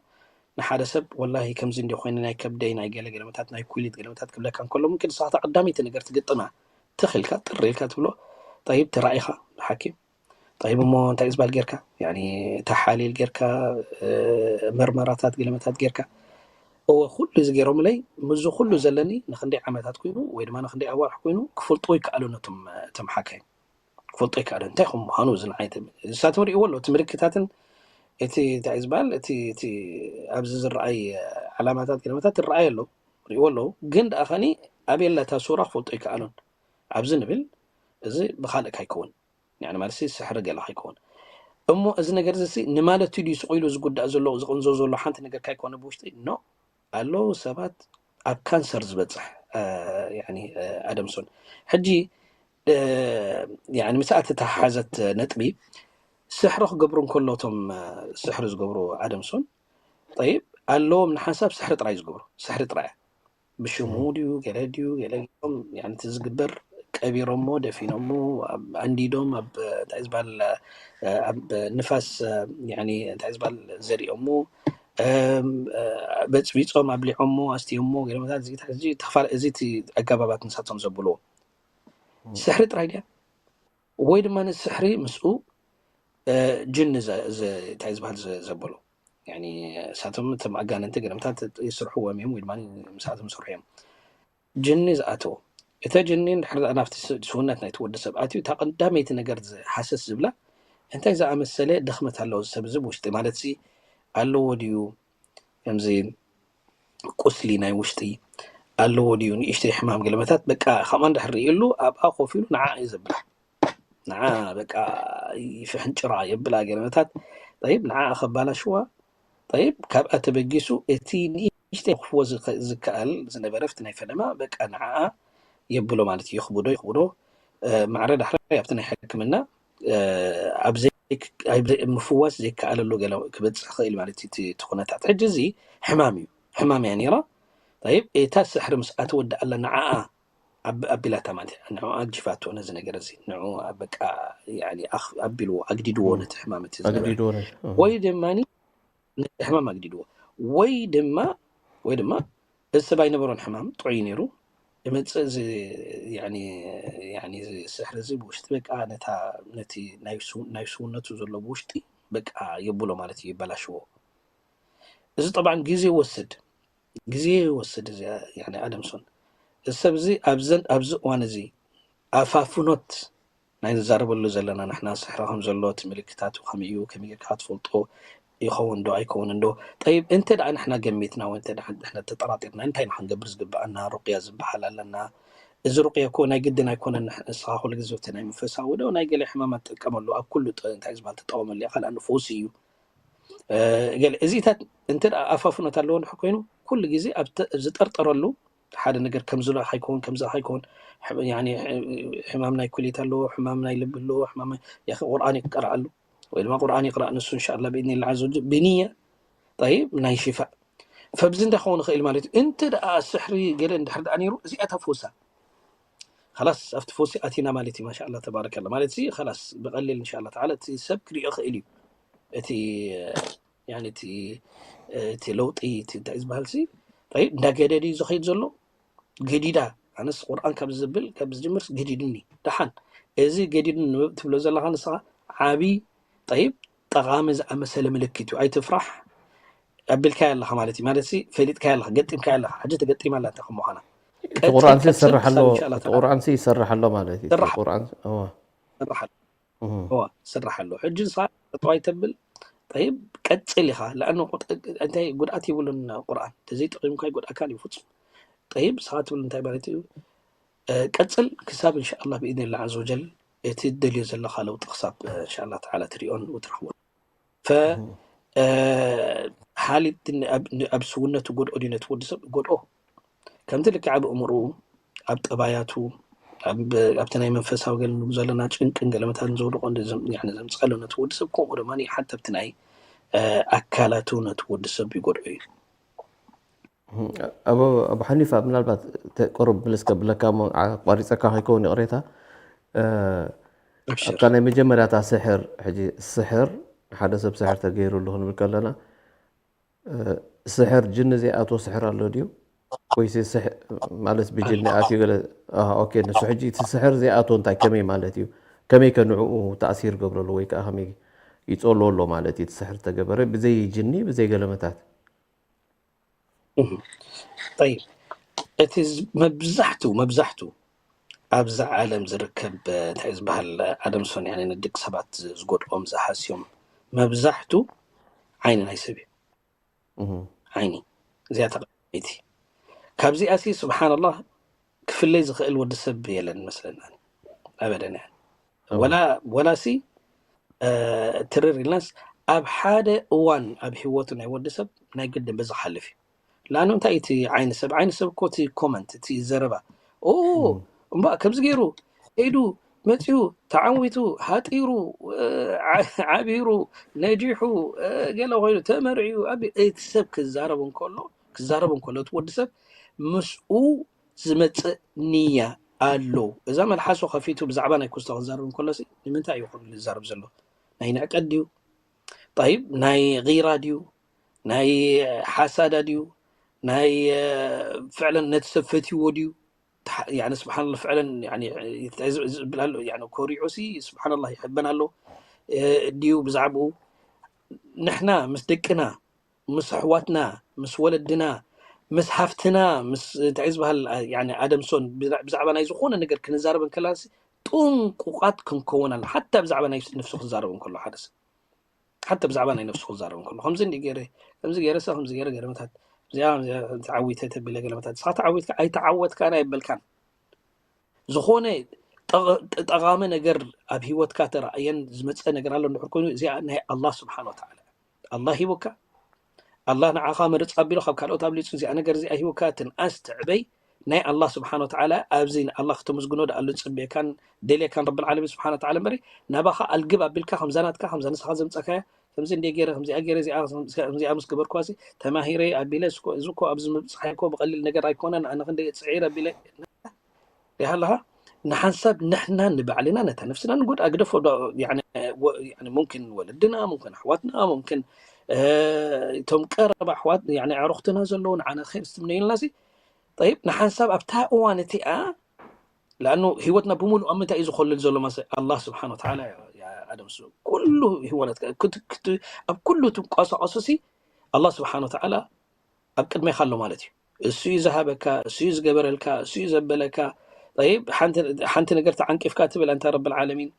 ንሓደ ሰብ ወላሂ ከምዚ እንዲ ኮይነ ናይ ከብደይ ናይ ገለ ገለመታት ናይ ኩሊት ገለመታት ክብለካ እንከሎ፣ ምክን ንስኻ ቀዳመይቲ ነገር ትግጥማ ትኽልካ ጥር ኢልካ ትብሎ። ጠይብ፣ ተራኢኻ ብሓኪም። ጠይብ፣ እሞ እንታይ ዝባል ጌርካ? ያኒ ተሓሊል ጌርካ፣ መርመራታት ገለመታት ጌርካ? እወ፣ ኩሉ እዚ ገይሮምለይ። ምዚ ኩሉ ዘለኒ ንክንደይ ዓመታት ኮይኑ ወይ ድማ ንክንደይ ኣዋርሕ ኮይኑ ክፈልጦ ይከኣሉ ነቶም፣ እቶም ሓካይም ክፈልጦ ይከኣሉ። እንታይ ከም ምዃኑ እዚ ንዓይ ተብ- ንሳቶም ሪእዎ ኣለዉ። እቲ ምልክታትን እቲ እንታይ ዝበሃል እቲ እቲ ኣብዚ ዝረኣይ ዓላማታት ገለመታት ይረኣይ ኣለዉ፣ ሪእዎ ኣለዉ። ግን ደኣ ኸኒ ኣበየላ እታ ሱራ ክፈልጦ ይከኣሉን። ኣብዚ ንብል እዚ ብኻልእ ካይከውን፣ ያኒ ማለት ሲ ስሕሪ ገለ ካይከውን። እሞ እዚ ነገር እዚ ሲ ንማለት ድዩ ስቕ ኢሉ ዝጉዳእ ዘሎ ዝቕንዞ ዘሎ ሓንቲ ነገር ካይኮነ ብውሽጢ ኖ ኣለዉ ሰባት ኣብ ካንሰር ዝበፅሕ ኣደምሶን። ሕጂ ምስኣ ተተሓሓዘት ነጥቢ ስሕሪ ክገብሩ እንከሎ እቶም ስሕሪ ዝገብሩ ኣደምሶን ጠይብ ኣለዎም ንሓንሳብ ስሕሪ ጥራይ ዝገብሩ ስሕሪ ጥራይ ብሽሙ ድዩ ገለ ድዩ ገለ ም እቲ ዝግበር ቀቢሮሞ ደፊኖሞ ኣንዲዶም ኣብ እንታይ ዝበሃል ኣብ ንፋስ እንታይ ዝበሃል ዘሪኦሞ በፅቢፆም ኣብሊዖሞ ኣስትዮሞ ገለመታት እዚ ተፋል እዚ እቲ ኣገባባት ንሳቶም ዘብልዎ ስሕሪ ጥራይ ድያ ወይ ድማ ንስሕሪ ምስኡ ጅኒ እንታይ ዝበሃል ዘብሎ እሳቶም እቶም ኣጋንንቲ ገለመታት ይስርሕዎም እዮም ወይ ድማ ምስኣቶም ይሰርሑ እዮም ጅኒ ዝኣተዎ እተ ጅኒ እንድሕር ናብቲ ስውነት ናይቲ ወዲ ሰብ ኣትዩ እታ ቀዳመይቲ ነገር ሃሰስ ዝብላ እንታይ ዝኣመሰለ ድኽመት ኣለዎ ሰብ እዚ ውሽጢ ማለት ሲ ኣለዎ ድዩ ከምዚ ቁስሊ ናይ ውሽጢ ኣለዎ ድዩ ንእሽተይ ሕማም ገለመታት በቃ ከምኣ እንድሕር ርእየሉ ኣብኣ ኮፍ ኢሉ ንዓ እዩ ዘብላ ንዓ በቃ ይፍሕንጭራ የብላ ገለመታት ጠይብ ንዓ ከባላሽዋ ጠይብ ካብኣ ተበጊሱ እቲ ንእሽተይ ክፍዎ ዝከኣል ዝነበረ ፍቲ ናይ ፈለማ በቃ ንዓ የብሎ ማለት እዩ ይኽብዶ ይኽብዶ ማዕረ ዳሕራይ ኣብቲ ናይ ሕክምና ኣብ ምፍዋስ ዘይከኣለሉ ገለ ክበፅሕ ክእል ማለት እዩ እቲ ኩነታት ሕጂ እዚ ሕማም እዩ ሕማም እያ ነይራ ይብ እታ ስሕሪ ምስ ኣትወድእ ኣላ ንዓኣ ኣቢላታ ማለት እያ ንዑ ኣግጅፋቶ ነዚ ነገር እዚ ንዑ በቃ ኣቢልዎ ኣግዲድዎ ነቲ ሕማም እቲ ዝነበረ ወይ ድማ ነቲ ሕማም ኣግዲድዎ ወይ ድማ ወይ ድማ እዚ ሰብ ኣይነበሮን ሕማም ጥዑይ ነይሩ ይመፅእ እዚ ስሕሪ እዚ ብውሽጢ በቃ ነታ ነቲ ናይ ስውነቱ ዘሎ ብውሽጢ በቃ የብሎ ማለት እዩ ይበላሽዎ እዚ ጠብዓን ግዜ ይወስድ ግዜ ይወስድ እዚ ኣደምሶን እዚ ሰብ እዚ ኣብዚ እዋን እዚ ኣፋፍኖት ናይ ንዛረበሉ ዘለና ንሕና ስሕሪ ከም ዘሎ እቲ ምልክታቱ ከመይ እዩ ከመይ ጌርካ ክትፈልጦ ይኸውን ዶ ኣይከውንን ዶ ጠይብ እንተ ደኣ ንሕና ገሚትና ወይ እንተ ደኣ ንሕና ተጠራጢርና እንታይ ኢና ክንገብር ዝግብኣና ሩቅያ ዝበሃል ኣለና እዚ ሩቅያ እኮ ናይ ግድን ኣይኮነን ንስኻ ኩሉ ግዜ እቲ ናይ መንፈሳዊ ዶ ናይ ገለ ሕማማት ትጥቀመሉ ኣብ ኩሉ እንታይ ዝበሃል ትጠቀመሉ ኢኻ ካልኣ ንፈውሲ እዩ ገለ እዚታት እንተ ደኣ ኣፋፍኖት ኣለዎ እንድሕር ኮይኑ ኩሉ ግዜ ኣብ ዝጠርጠረሉ ሓደ ነገር ከምዚ ዶ ኣይከውን ከምዚ ኣይከውን ሕማም ናይ ኩሊት ኣለዎ ሕማም ናይ ልቢ ኣለዎ ሕማም ያኺ ቁርኣን ይቅረኣሉ ወይ ድማ ቁርኣን ይቅረእ ንሱ እንሻላ ብኢድኒ ላዓዘ ብንያ ጠይብ ናይ ሽፋእ ፈብዚ እንታይ ክኸውን ይኽእል ማለት እዩ እንተ ደኣ ስሕሪ ገለ እንድሕር ደኣ ነይሩ እዚኣ ተፈውሳ خلاص ኣብቲ ፈውሲ ኣቲና ማለት እዩ ማሻ ኣላ ተባረከላ ማለት እዚ خلاص ብቀሊል እንሻ ኣላ ተዓላ እቲ ሰብ ክሪኦ ክእል እዩ እቲ እቲ እቲ ለውጢ እንታይ ዝበሃል ሲ ጠይብ እንዳገደድ እዩ ዝኸይድ ዘሎ ገዲዳ ኣነስ ቁርኣን ካብ ዝብል ካብ ዝጅምርስ ገዲድኒ ደሓን እዚ ገዲድኒ ትብሎ ዘለኻ ንስኻ ዓብይ ጠይብ ጠቓሚ ዝኣመሰለ ምልክት እዩ ኣይትፍራሕ ኣቢልካያ ኣለኻ ማለት እዩ ማለት ፈሊጥካያ ኣለኻ ገጢምካያ ኣለኻ ሕጂ ተገጢማ ኣላ እንታይ ከምዃና ቁርኣንሲ ይሰርሕ ኣሎ ቁርኣንሲ ይሰርሕ ኣሎ ማለት እዩ ቁርኣን ስራሕ ኣሎ ሕጂ ንስኻ ጠጠዋይ ተብል ጠይብ ቀፅል ኢኻ ለኣነ እንታይ ጉድኣት የብሉን ቁርኣን ተዘይጠቂምካ ይጎድኣካን እዩ ፍፁም ጠይብ ንስኻ ትብል እንታይ ማለት እዩ ቀፅል ክሳብ እንሻ ኣላ ብኢድን ላ ዘወጀል እቲ ደልዮ ዘለካ ለውጢ ክሳብ እንሻ ኣላ ተዓላ ትሪኦን ትረኽቦን ፈ ሓሊት ኣብ ስውነቱ ጎድኦ ድዩ ነቲ ወዲ ሰብ ጎድኦ ከምቲ ልክዕ ኣብ እምርኡ ኣብ ጠባያቱ ኣብቲ ናይ መንፈሳዊ ገለ ንብሉ ዘለና ጭንቅን ገለመታትን ዘውድቆ ዘምፀሉ ነቲ ወዲ ሰብ ከምኡ ድማ ሓንቲ ኣብቲ ናይ ኣካላቱ ነቲ ወዲ ሰብ ይጎድኦ እዩ እም፣ ኣቦ ኣቦ ሓኒፋ፣ ምናልባት ተ- ቁሩብ ምልስ ከብለካ እሞ፣ ዓ- ኣቋሪፀካ ከይከውን ይቕሬታ። እ፣ ኣብሽር። ኣብታ ናይ መጀመርያታ ስሕር፣ ሕጂ ስሕር፣ ሓደ ሰብ ስሕር ተገይሩሉ ክንብል ከለና፣ እ፣ ስሕር ጅኒ ዘይኣትዎ ስሕር ኣሎ ድዩ? ወይስ ስሕ- ማለት ብጅኒ ኣትዩ ገለ? ኣሃ፣ ኦኬ፣ ንሱ ሕጂ እቲ ስሕር ዘይኣትዎ እንታይ ከመይ ማለት እዩ? ከመይ ከ ንዕኡ ተኣሲር ገብረሉ ወይ ከዓ ከመይ ይፀልዎ ኣሎ ማለት እዩ? እቲ ስሕር ተገበረ ብዘይ ጅኒ ብዘይ ገለመታት። እህ። ጠይብ፣ እቲ ዝ- መብዛሕቱ መብዛሕቱ ኣብዛ ዓለም ዝርከብ፣ እ፣ እንታይ ዝበሃል፣ ኣደምሶን ያኔ ንደቂ ሰባት ዝ- ዝጎድኦም ዝሃስዮም መብዛሕቱ ዓይኒ ናይ ሰብ እዩ። እህ። ዓይኒ እዚኣ ተቐዳመይቲ። ካብዚኣ ሲ ስብሓንላህ ክፍለይ ዝኽእል ወዲ ሰብ የለን መስለና። ኣበደን እያ። እህ። ወላ ወላ ሲ እ፣ ትርር ኢልናስ ኣብ ሓደ እዋን ኣብ ህይወቱ ናይ ወዲ ሰብ ናይ ግድን በዚ ክሓልፍ እዩ። ለኣኑ እንታይ እቲ ዓይኒ ሰብ? ዓይኒ ሰብ እኮ እቲ ኮመንት፣ እቲ ዘረባ፣ ኦ፣ እም። እምበኣ ከምዚ ገይሩ፣ ከይዱ፣ መፂኡ፣ ተዓዊቱ፣ ሃጢሩ፣ እ፣ ዓ- ዓቢሩ፣ ነጂሑ፣ እ፣ ገለ ኮይኑ ተመርዕዩ፣ ኣብ እቲ ሰብ ክዛረብ እንከሎ ክዛረብ እንከሎ እቲ ወዲ ሰብ ምስኡ ዝመፅእ ንያ ኣሎ። እዛ መልሓሱ ከፊቱ ብዛዕባ ናይ ኩስቶ ክዛረብ እንከሎ ሲ ንምንታይ እዩ ከምኡ ዝዛረብ ዘሎ? ናይ ንዕቀት ድዩ? ጠይብ፣ ናይ ጊራ ድዩ? ናይ ሓሳዳ ድዩ? ናይ፣ እ፣ ፍዕለን ነቲ ሰብ ፈትይዎ ድዩ? ተሓ- ያኒ ስብሓንላ ፍዕለን ያኒ ዝብል ኣሎ። ያኒ ኮሪዑ ሲ ስብሓንላ ይሕበን ኣሎ፣ እ፣ ድዩ ብዛዕባኡ? ንሕና ምስ ደቅና፣ ምስ ኣሕዋትና፣ ምስ ወለድና፣ ምስ ሃፍትና፣ ምስ እንታይ ዝበሃል፣ ያኒ ኣደምሶን ብዛ- ብዛዕባ ናይ ዝኾነ ነገር ክንዛረብ እንከለና ሲ ጥንቁቓት ክንከውን ኣለና። ሓታ ብዛዕባ ናይ ነፍሱ ክዛረብ እንከሎ ሓደ ሰብ ሓታ ብዛዕባ ናይ ነፍሱ ክዛረብ እንከሎ ከምዚ እንዲ ገይረ ከምዚ ገይረ ሰብ ከምዚ ገይረ ገለመታት እዚኣ እዚኣ ተዓዊተ ተቢለ ገለመታት ንስኻ ተዓዊትካ ኣይተዓወትካን ኣይበልካን። ዝኾነ ጠ- ጠ- ጠቓሚ ነገር ኣብ ህይወትካ ተረኣየን ዝመፀ ነገር ኣሎ እንድሕር ኮይኑ እዚኣ ናይ ኣላህ ስብሓን ወተዓላ ኣላህ ሂቡካ ኣላህ ንዓኻ ምርፅ ኣቢሉ ካብ ካልኦት ኣብሊፁ እዚኣ ነገር እዚኣ ሂቡካ ትንኣስ ትዕበይ ናይ ኣላህ ስብሓን ወተዓላ ኣብዚ ንኣላህ ክተመስግኖ ደኣሉ ፅብየካን ደልየካን ረብል ዓለሚን ስብሓን ወተዓላ እምበሪ ናባኻ ኣልግብ ኣቢልካ ከምዛ ናትካ ከምዛ ንስኻ ዘምፀካያ ከምዚ እንደ ገይረ ከምዚኣ ገይረ እዚኣ ከምዚኣ ምስ ገበርኳ ሲ ተማሂረ ኣቢለ እስኮ- እዚ እኮ ኣብዚ ምብፅሓይ እኮ ብቐሊል ነገር ኣይኮነን ኣነ ክንደይ ፅዒር ኣቢለ ሪኢኻ ኣለኻ ንሓንሳብ ንሕና ንባዕልና ነታ ነፍስና ንጎድኣ ግደፎ ዶ- ያኒ ወ- ያኒ ሙምኪን ወለድና ሙምኪን ኣሕዋትና ሙምኪን እ፣ እቶም ቀረባ ኣሕዋት ያኒ ኣዕሩኽትና ዘለዉ ንዓና ኸይር ዝትምነዩልና ሲ ጠይብ ንሓንሳብ ኣብታ እዋን እቲኣ ለኣኑ ህይወትና ብምሉእ ኣብ ምንታይ እዩ ዝኮልል ዘሎ ማለት ኣላህ ስብሓን ወተዓላ ኣደምሱ ኩሉ ህይወት ኣብ ኩሉ ትንቀሳቀሱ ሲ ኣላህ ስብሓን ወተዓላ ኣብ ቅድሜካ ኣሎ ማለት እዩ እሱ እዩ ዝሃበካ እሱ እዩ ዝገበረልካ እሱ እዩ ዘበለካ ይብ ሓንቲ ነገር ተዓንቂፍካ ትብል ኣንታ ረብ ዓለሚን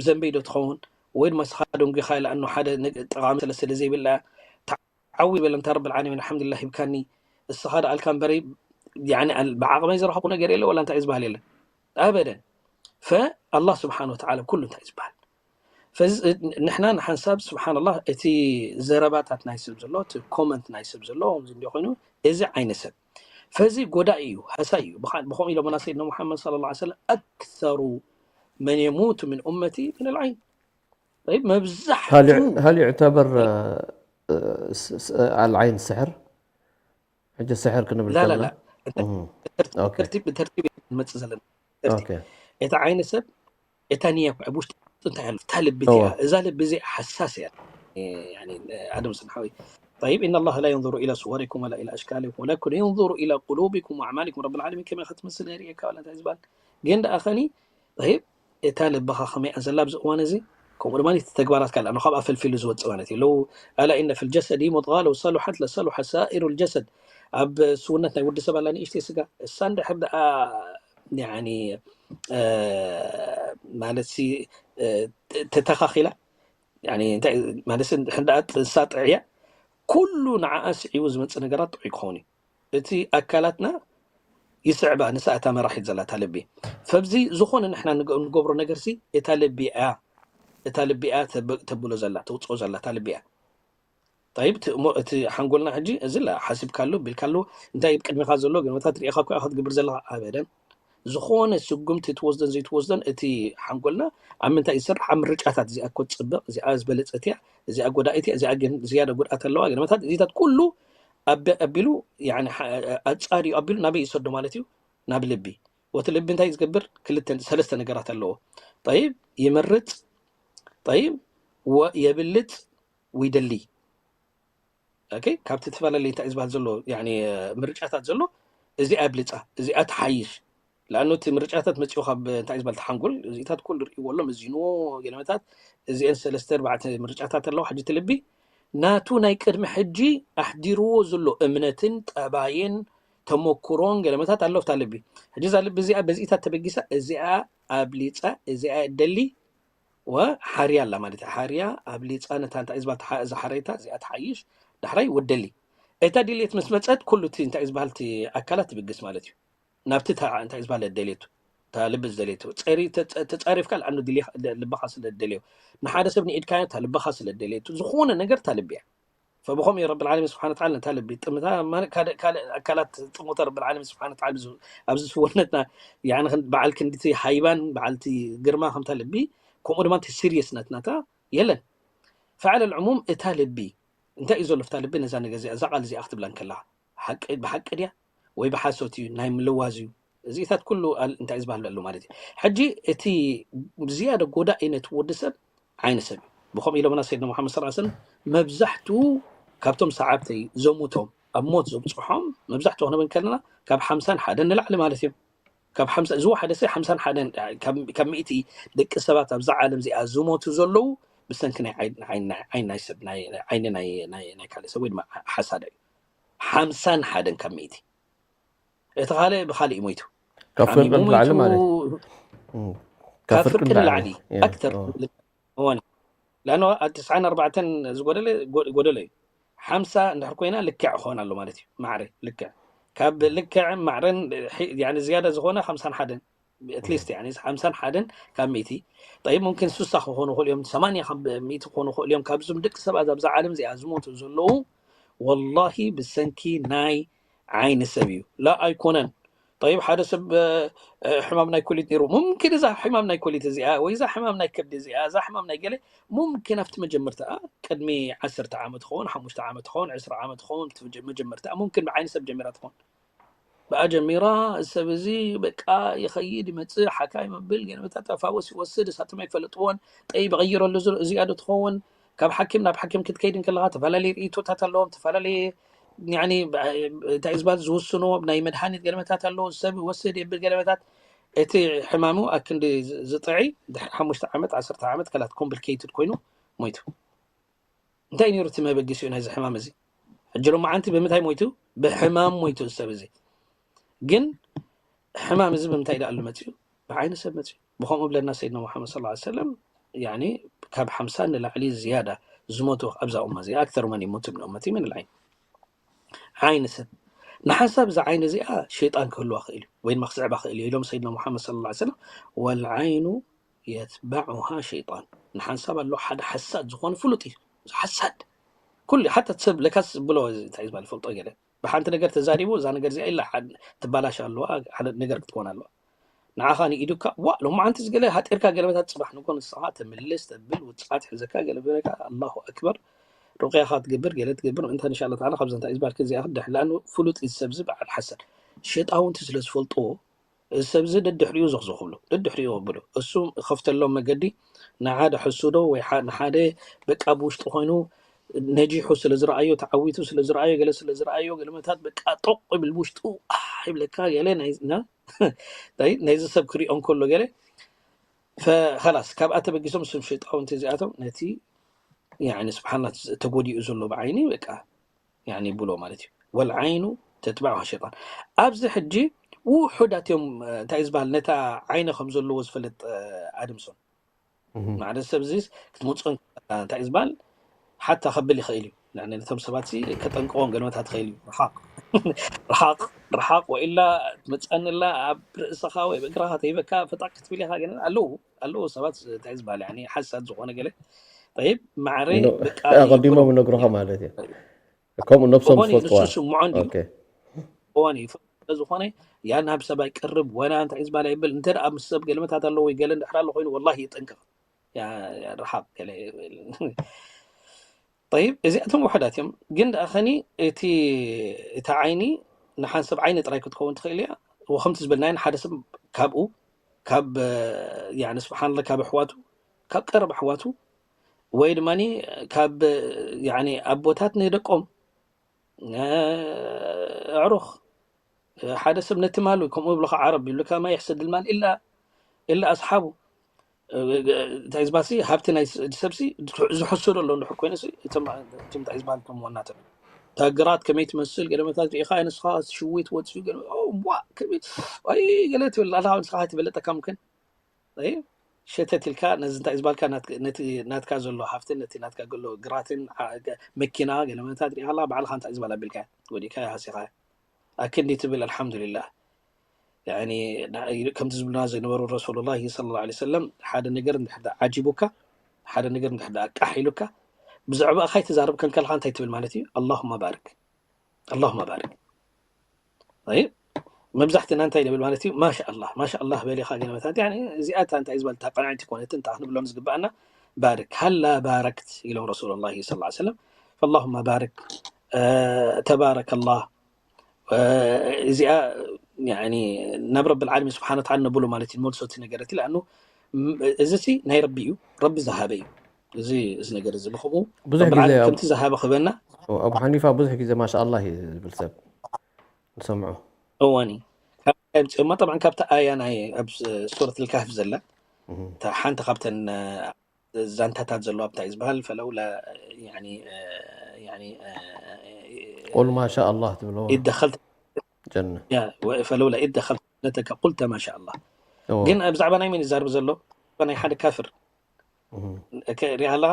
ብዘንበይ ዶ ትኸውን ወይ ድማ ስኻ ደንጉኻ ለኣኑ ሓደ ጠቃሚ ስለ ስለ ዘይብላ ተዓዊ በል ኣንታ ረብ ዓለሚን ኣልሓምዱሊላህ ሂብካኒ እስኻ ደኣልካ እምበረይ ብዓቕመይ ዝረኸብኩ ነገር የለ ወላ እንታይ እዩ ዝበሃል የለን ኣበደን ፈ ኣላህ ስብሓን ወተዓላ ኩሉ እንታይ ዝበሃል ንሕና ንሓንሳብ ስብሓንላህ እቲ ዘረባታት ናይ ሰብ ዘሎ እቲ ኮመንት ናይ ሰብ ዘሎ ከምዚ እንዲ ኮይኑ እዚ ዓይነ ሰብ ፈዚ ጎዳኢ እዩ ሃሳይ እዩ ብኸምኡ ኢሎምና ሰይድና ሙሓመድ صلى الله عليه وسلم أكثر من يموت من أمتي من العين هل يعتبر العين سحر؟ ሕጂ ስሕር ክንብል ከለና ብተርቲብ ንመፅእ ዘለና እቲ ዓይኒ ሰብ እታ ንያ ኣብ ውሽጢ እንታይ ኣሎ እታ ልቢ እቲኣ እዛ ልቢ እዚኣ ሓሳስ እያ ኣደም ስንሓዊ طيب إن الله لا ينظر إلى صوركم ولا إلى أشكالكم ولكن ينظر إلى قلوبكم وأعمالكم رب العالمين ከመይ ክትመስል የርእየካ ዋላ እንታይ ዝበሃል ግን ደኣ ኸኒ طيب እታ ልብኻ ከመይ እያ ዘላ ኣብዚ እዋን እዚ ከምኡ ድማ እቲ ተግባራት ካልኣ ካብኣ ፈልፊሉ ዝወፅእ ማለት እዩ ለው ألا إن في الجسد مضغة لو صلحت لصلح سائر الجسد ኣብ ስውነት ናይ ወዲ ሰብ ኣላ ንእሽተይ ስጋ እሳ እንድሕር ደኣ ማለት ተተኻኺላ ማለት ደኣ እሳ ጥዕያ ኩሉ ንዓኣ ስዒቡ ዝመፅእ ነገራት ጥዑይ ክኸውን እዩ እቲ ኣካላትና ይስዕባ ንሳ እታ መራሒት ዘላ እታ ልቢ ፈብዚ ዝኾነ ንሕና ንገብሮ ነገር ሲ እታ ልቢ እያ እታ ልቢ እያ ተብሎ ዘላ ተውፅኦ ዘላ እታ ልቢ እያ طيب እቲ ሓንጎልና ሕጂ እዚ ላ ሓሲብካሉ ቢልካሉ እንታይ ቅድሚኻ ዘሎ ገመታት ሪኢኻ እኮ ክትግብር ዘለኻ ኣበደን ዝኾነ ስጉምቲ ትወስደን ዘይትወስደን እቲ ሓንጎልና ኣብ ምንታይ ዝሰርሕ ኣብ ምርጫታት እዚኣ እኮ ትፅብቕ እዚኣ ዝበለፀት እያ እዚኣ ጎዳኢት እያ እዚኣ ግን ዝያዳ ጉድኣት ኣለዋ ገመታት እዚታት ኩሉ ኣቢ- ኣቢሉ፣ ያኒ፣ ሓ- ኣጻርዩ ኣቢሉ ናበይ ይሰዶ ማለት እዩ? ናብ ልቢ። ወቲ ልቢ እንታይ ዝገብር? ክልተ ሰለስተ ነገራት ኣለዎ። ጠይብ፣ ይመርጽ፣ ጠይብ፣ ወ- የብልጽ፣ ወይደሊ። ኦኬ፣ ካብቲ ተፈላለየ እንታይ ዝበሃል ዘሎ፣ ያኒ፣ ምርጫታት ዘሎ፣ እዚኣ ኣብልጻ፣ እዚኣ ትሓይሽ። ለኣኑ እቲ ምርጫታት መጺኡ ካብ እንታይ ዝበሃል ተሓንጎል፣ እዚታት ኩሉ ርእይዎ ኣሎ፣ መዚንዎ፣ ገለመታት፣ እዚአን ሰለስተ ኣርባዕተ ምርጫታት ኣለዋ። ሕጂ እቲ ልቢ ናቱ ናይ ቅድሚ ሕጂ ኣሕዲርዎ ዘሎ እምነትን ጠባይን ተመኩሮን ገለመታት ኣሎ ኣብታ ልቢ። ሕጂ እዛ ልቢ እዚኣ በዚኢታት ተበጊሳ፣ እዚኣ ኣብሊጻ፣ እዚኣ እደሊ፣ ወሓርያ ኣላ ማለት እዩ። ሓርያ ኣብሊጻ ነታ እንታይ ዝበሃል ትሓ- እዛ ሓረይታ እዚኣ ትሓይሽ፣ ዳሕራይ ወደሊ። እታ ድልየት ምስ መጸት ኩሉ እቲ እንታይ ዝበሃል እቲ ኣካላት ትብግስ ማለት እዩ። ናብቲ እታ እንታይ ዝበሃል ደልየቱ፣ እታ ልቢ ዝደልየቱ ጸሪ ተጸ- ተጻሪፍካ ልኣኑ ድልየኻ- ደ- ልብኻ ስለ ደልዮ፣ ንሓደ ሰብ ንኢድካዮ እታ ልብኻ ስለ ደልየቱ፣ ዝኾነ ነገር እታ ልቢ እያ። ፈብኾም እዩ ረብል ዓለሚን ስብሓን ወተዓላ ነታ ልቢ ጥምታ ማለት ካልእ ካልእ ኣካላት ጥሙተ ረብል ዓለሚን ስብሓን ወተዓላ ብዙ- ኣብዚ ስወነትና ያኒ ክን- በዓል ክንድቲ ሃይባን በዓልቲ ግርማ ከምታ ልቢ፣ ከምኡ ድማ እቲ ሲሪየስነት ናታ የለን። ፈዓለ ልዕሙም እታ ልቢ እንታይ እዩ ዘሎ? ፍታ ልቢ ነዛ ነገር እዚኣ እዛ ቃል እዚኣ ክትብላ እንከለኻ ሓቂ ብሓቂ ድያ ወይ ብሓሶት እዩ ናይ ምልዋዝ እዩ? እዚታት ኩሉ ኣል- እንታይ ዝበሃል ኣሎ ማለት እዩ። ሕጂ እቲ ዝያደ ጎዳኢ ነቲ ወዲ ሰብ ዓይኒ ሰብ እዩ። ብኸምኡ ኢሎምና ሰይድና ሙሓመድ ሰለላሁ ዐለይሂ ወሰለም፣ መብዛሕትኡ ካብቶም ሰዓብተይ ዘሙቶም ኣብ ሞት ዘብፅሖም መብዛሕትኡ ክንብል ከለና ካብ ሓምሳን ሓደን ንላዕሊ ማለት እዩ። ካብ ሓምሳ ዝወሓደ ሰብ ሓምሳን ሓደን ካብ ካብ ሚእቲ ደቂ ሰባት ኣብዛ ዓለም እዚኣ ዝሞቱ ዘለዉ ብሰንኪ ናይ ዓይን- ዓይን- ዓይን ናይ ሰብ ናይ ዓይኒ ናይ ናይ ናይ ካልእ ሰብ ወይ ድማ ሓሳድ እዩ። ሓምሳን ሓደን ካብ ሚእቲ። እቲ ካልእ ብኻልእ እዩ ሞይቱ። ካብ ፍርቂ ዓሚሞም ንላዕሊ ይቱ ማለት እዩ። እም። ካብ ካብ ፍርቂ ፍርቂ ንላዕሊ ንላዕሊ ያ፣ ኣክተር ኦ። እዋን ለኣኖ ኣቲ ትስዓን ኣርባዕተን ዝጎደለ ጎ- ጎደለ እዩ። ሓምሳ እንድሕር ኮይና ልክዕ ክኾን ኣሎ ማለት እዩ። ማዕረ ልክዕ ካብ ልክዕ ማዕረን ሒ- ያኒ ዝያዳ ዝኾነ ሓምሳን ሓደን ኣትሊስት ያኒ ሓምሳን ሓደን ካብ ሚእቲ። ጠይብ ሙምኪን ሱሳ ክኾኑ ክእሉ እዮም፣ ሰማንያ ካብ ሚእቲ ክኾኑ ክእሉ እዮም። ካብዞም ደቂ ሰባት ኣብዛ ዓለም እዚኣ ዝሞቱ ዘለዉ ወላሂ ብሰንኪ ናይ ዓይኒ ሰብ እዩ ላ ኣይኮነን። ጠይብ ሓደ ሰብ እ፣ እ፣ ሕማም ናይ ኮሊት ነይሩ፣ ሙምኪን እዛ ሕማም ናይ ኮሊት እዚኣ ወይ እዛ ሕማም ናይ ከብዲ እዚኣ እዛ ሕማም ናይ ገለ ሙምኪን ኣብቲ መጀመርታ ቅድሚ ዓሰርተ ዓመት ኸውን ሓሙሽተ ዓመት ኸውን ዕስራ ዓመት ኸውን እቲ መጀ- መጀመርታ ሙምኪን ብዓይኒ ሰብ ጀሚራ ትኾን። ብኣ ጀሚራ ሰብ እዚ በቃ ይኸይድ ይመፅእ ሓካይ መብል ገለመታት ተፋወስ ይወስድ እሳቶም ኣይፈለጥዎን። ጠይብ ይቕይረሉ ዘሎ እዚኣ ዶ ትኸውን? ካብ ሓኪም ናብ ሓኪም ክትከይድ እንከለኻ ተፈላለየ ርእቶታት ኣለዎም። ተፈላለየ ያኒ እንታይ ዝበሃል ዝውስንዎ ናይ መድሃኒት ገለመታት ኣለዎ። ሰብ ይወስድ የብል ገለመታት። እቲ ሕማሙ ኣክንዲ ዝ- ዝጥዒ ድሕሪ ሓሙሽተ ዓመት ዓሰርተ ዓመት ከላት ኮምፕሊኬትድ ኮይኑ ሞይቱ። እንታይ ነይሩ እቲ መበገሲኡ ናይዚ ሕማም እዚ? ሕጂ ሎማዓንቲ ብምንታይ ሞይቱ? ብሕማም ሞይቱ እዚ ሰብ እዚ። ግን ሕማም እዚ ብምንታይ ደኣሉ መፅኡ? ብዓይኒ ሰብ መፅኡ። ብኸምኡ ብለና ሰይድና ሙሓመድ ሰለላሁ ዐለይሂ ወሰለም ያኒ ካብ ሓምሳ ንላዕሊ ዝያዳ ዝሞቱ ኣብዛ ኡማ እዚኣ ኣክተር መን ይሞቱ ምን ኡመቲ ምን ልዓይን ዓይኒ ሰብ ንሓንሳብ እዛ ዓይኒ እዚኣ ሸይጣን ክህልዋ ክእል እዩ ወይ ድማ ክስዕባ ክእል እዩ ኢሎም ሰይድና ሙሓመድ ሰለላሁ ዐለይሂ ወሰለም። ወልዓይኑ የትባዑሃ ሸይጣን። ንሓንሳብ ኣሎ ሓደ ሓሳድ ዝኾነ ፍሉጥ እዩ። ሓሳድ ኩሉ ሓታ ሰብ ለካስ ብሎ እንታይ ዝበሃል ፈልጦ ገለ ብሓንቲ ነገር ተዛሪቡ እዛ ነገር እዚኣ ኢላ ሓድ- ትባላሽ ኣለዋ። ሓደ ነገር ክትኮን ኣለዋ። ንዓኻ ንኢዱካ ዋ ሎማዓንቲ ዝገለ ሃጢርካ ገለመታት ፅባሕ ንጎ ንስኻ ተምልስ ተብል ውፅዓት ሕዘካ ገለ ብለካ ኣላሁ ኣክበር ሩቅያኻ ትገብር ገለ ትገብር ምእንታ ንሻላ ተዓላ ካብዛ እንታይ ዝበልክ እዚኣ ክድሕ ለኣኑ ፍሉጥ እዩ ሰብዚ በዓል ሓሳድ ሸጣውንቲ ስለ ዝፈልጥዎ እዚ ሰብዚ ደድሕሪኡ ዘኽዘኽብሉ ደድሕሪኡ ብሉ እሱ ከፍተሎም መገዲ ንሓደ ሕሱዶ ወይ ሓ- ንሓደ በቃ ብውሽጢ ኮይኑ ነጂሑ ስለ ዝረኣዮ ተዓዊቱ ስለ ዝረኣዮ ገለ ስለ ዝረኣዮ ገለመታት በቃ ጦቕ ይብል ብውሽጡ ኣሕ ይብለካ ገለ ናይ ና- ናይ- ናይዚ ሰብ ክሪኦ እንከሎ ገለ ፈ- ኸላስ ካብኣ ተበጊሶም ስም ሸጣውንቲ እዚኣቶም ነቲ ያኒ ስብሓና ተጎዲኡ ዘሎ ብዓይኒ በቃ ያኒ ብሎ ማለት እዩ። ወልዓይኑ ተትባዑ ሸጣን ኣብዚ ሕጂ ውሑዳት እዮም። እንታይ ዝበሃል ነታ ዓይነ ከም ዘለዎ ዝፈልጥ ኣድምሶን ማዕረ ሰብ እዚ ክትመፅኦ እንታይ ዝበሃል ሓታ ከብል ይኽእል እዩ። ንዕነ ነቶም ሰባት ከጠንቅቖም ገለመታት ትኽእል እዩ። ርሓቕ ርሓቕ ርሓቕ ወኢላ ትመፀኒ ኣላ ኣብ ርእስኻ ወይ ብእግርኻ ተይበካ ፈጣቅ ክትብል ኢኻ። ግን ኣለዉ ኣለዉ ሰባት እንታይ ዝበሃል ያኒ ሓሳድ ዝኾነ ገለ ጠይብ ማዕረ በቃ ኣቐዲሞም ይነግሩኻ ማለት እዩ። ከምኡ ነብሶም እዋን እዩ ንሱ ዝፈልጥዋ ስምዖ እንዲ ኦኬ። እዋን እዩ ስለዝኾነ ያ ናብ ሰብ ኣይቀርብ ወላ እንታይ ዝበሃል ኣይብል እንተ ደኣ ምስ ሰብ ገለመታት ኣለዎ ወይ ገለ እንድሕር ኣሎ ኮይኑ ወላሂ ይጠንቀቕ። ያ- ያ ርሓቕ ገለ ጠይብ፣ እዚኣቶም ውሑዳት እዮም። ግን ደኣ ኸኒ እቲ፣ እታ ዓይኒ ንሓንሰብ ዓይኒ ጥራይ ክትከውን ትኽእል እያ። ወከምቲ ዝበልናዮ ንሓደ ሰብ ካብኡ፣ ካብ፣ ያኒ፣ ስብሓንላ፣ ካብ ኣሕዋቱ፣ ካብ ቀረብ ኣሕዋቱ፣ ወይ ድማ ካብ፣ ያኒ፣ ኣቦታት ንደቆም፣ ኣዕሩኽ፣ ሓደ ሰብ ነቲ ማሉ፣ ከምኡ ይብሉኻ ዓረብ፣ ይብሉካ፣ ማ የሕሰድ ልማል ኢላ፣ ኢላ ኣስሓቡ። እንታይ ዝበሃል ሲ፣ ሃብቲ ናይ ስ-፣ ሰብሲ ዝሕስዶ ኣሎ እንድሕር ኮይኑ ሲ፣ እቶም፣ እቶም እንታይ ዝበሃል፣ እቶም ዋናተን፣ እታ ግራት ከመይ ትመስል፣ ገለ መታት ርኢኻ፣ ንስኻ ሽዊ ትወጽእ፣ ገለ፣ ኦ፣ ዋ፣ ከመይ፣ ወይ ገለ ትብል ኣላ፣ ንስኻ ትበለጠካ ምክን። ኣይ፣ ሸተት ኢልካ፣ ነዚ እንታይ ዝበሃልካ፣ ናት-፣ ነቲ ናትካ ዘሎ ሃብትን ነቲ ናትካ ዘሎ ግራትን፣ ዓ-፣ ገ-፣ መኪና፣ ገለ መታት ርኢኻ ኣላ፣ ባዕልኻ እንታይ ዝበሃል ኣቢልካ፣ ወዲእካ፣ ሃሲኻ። ኣክንዲ ትብል፣ ኣልሓምዱሊላህ። ያኒ፣ ና-፣ ከምቲ ዝብሉና ዝነበሩ ረሱሉላሂ ሰለላሁ ዐለይሂ ወሰለም፣ ሓደ ነገር እንድሕር ደኣ ዓጂቡካ፣ ሓደ ነገር እንድሕር ደኣ ቃሕ ኢሉካ፣ ብዛዕባኻ ኣይትዛረብ ከንከልካ እንታይ ትብል ማለት እዩ? ኣላሁማ ባርክ፣ ኣላሁማ ባርክ። ጠይብ፣ መብዛሕትና እንታይ ንብል ማለት እዩ? ማሻ ኣላህ፣ ማሻ ኣላህ በሊኻ ገለ መታት፣ ያኒ፣ እዚኣ እታ እንታይ ዝበልታ ቀናዕቲ ኮነት፣ እንታይ ክንብሎም ዝግባኣና? ባርክ፣ ሃላ ባረክት ኢሎም ረሱሉላሂ ሰለላሁ ዐለይሂ ወሰለም። ፈላሁማ ባርክ፣ እ፣ ተባረከላህ፣ እዚኣ፣ ያኒ፣ ናብ ረብል ዓለሚን ስብሓነ ወተዓላ ነብሎ ማለት እዩ፣ ንመልሶ እቲ ነገር እቲ። ለኣኑ፣ ም-፣ እዚ ሲ ናይ ረቢ እዩ፣ ረቢ ዝሃበ እዩ። እዚ፣ እዚ ነገር እዚ ብኸምኡ ብዙሕ ረብል ግዜ ዓለሚን ኣብ-፣ ከምቲ ዝሃበ ክህበና። ኣቡ ሓኒፋ ብዙሕ ግዜ ማሻ ኣላህ እዩ ዝብል ሰብ ንሰምዖ። እዋኒ። ካብ፣ ካብ፣ እማ ጠብዓን ካብቲ ኣያ ናይ ኣብ ስ-፣ ሱረት ልካህፍ ዘላ፣ እህ። እታ ሓንቲ ካብተን፣ እ፣ ዛንታታት ዘለዋ እንታይ ዝበሃል፣ ፈለውላ፣ ያኒ፣ እ፣ ያኒ፣ እ፣ ቁል ማሻ ኣላህ ትብሎ። ኢድ ደኸልት ጀነ። ያ፣ ወ-፣ ፈለውላ ኢድ ደኸልት ጀነተከ ቁልተ ማሻ ኣላህ። እዎ። ግን ብዛዕባ ናይ መን ይዛረብ ዘሎ? ብዛዕባ ናይ ሓደ ካፍር። እህ። ከ-፣ ሪኣ ኣለኻ፣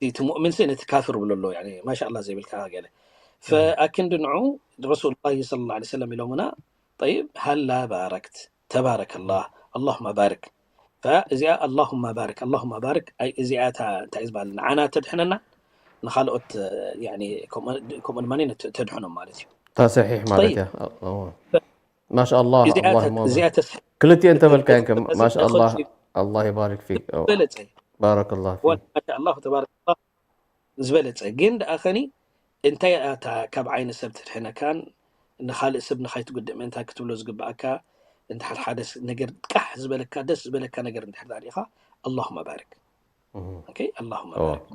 እቲ ሙእምን ሲ ነቲ ካፍር ብሎ ኣሎ፣ ያኒ፣ ማሻ ኣላህ ዘይብልካ ገለ። እህ። ፈኣክንዲ ንዑ ረሱሉላሂ ሰለላሁ ዐለይሂ ወሰለም ኢሎምና፣ ጠይብ፣ ሃላ ባረክት፣ ተባረከላህ፣ ኣላሁማ ባርክ። ፈእዚኣ ኣላሁማ ባርክ፣ ኣላሁማ ባርክ፣ ኣይ፣ እዚኣ እታ፣ እንታይ እዩ ዝበሃል፣ ንዓና ተድሕነና፣ ንኻልኦት፣ ያኒ፣ ከምኡ፣ ከምኡ ድማ ነት-፣ ተድሕኖም ማለት እዩ። እታ ሰሒሕ ማለት ጠይብ። እያ። እ-፣ እዎ። ማሻ ኣላህ፣ እዚኣ ኣላህ ተ-፣ ይባርክ። እዚኣ ተስ-፣ ክልቲኤን ተበልካየን ከም፣ ተስ-፣ ማሻ ኣላህ፣ ተኸፊ-፣ ኣላህ ይባርክ ፊክ። እዎ። ዝበለጸ። ባረከላህ ፊክ። ወላ ማሻ ኣላህ፣ ተባረከላህ። ዝበለጸ። ግን ደኣ ኸኒ እንታይ እያ እታ ካብ ዓይኒ ሰብ ትድሕነካን ንኻልእ ሰብ ንኻይትጉድእ ምእንታን ክትብሎ ዝግብኣካ? እንተ ሓደ ሓደ ስ-፣ ነገር ቃሕ ዝበለካ፣ ደስ ዝበለካ ነገር እንድሕር ደኣ ርኢኻ፣ ኣላሁማ ባርክ። እህ። ኦኬ፣ ኣላሁማ እዎ። ባርክ።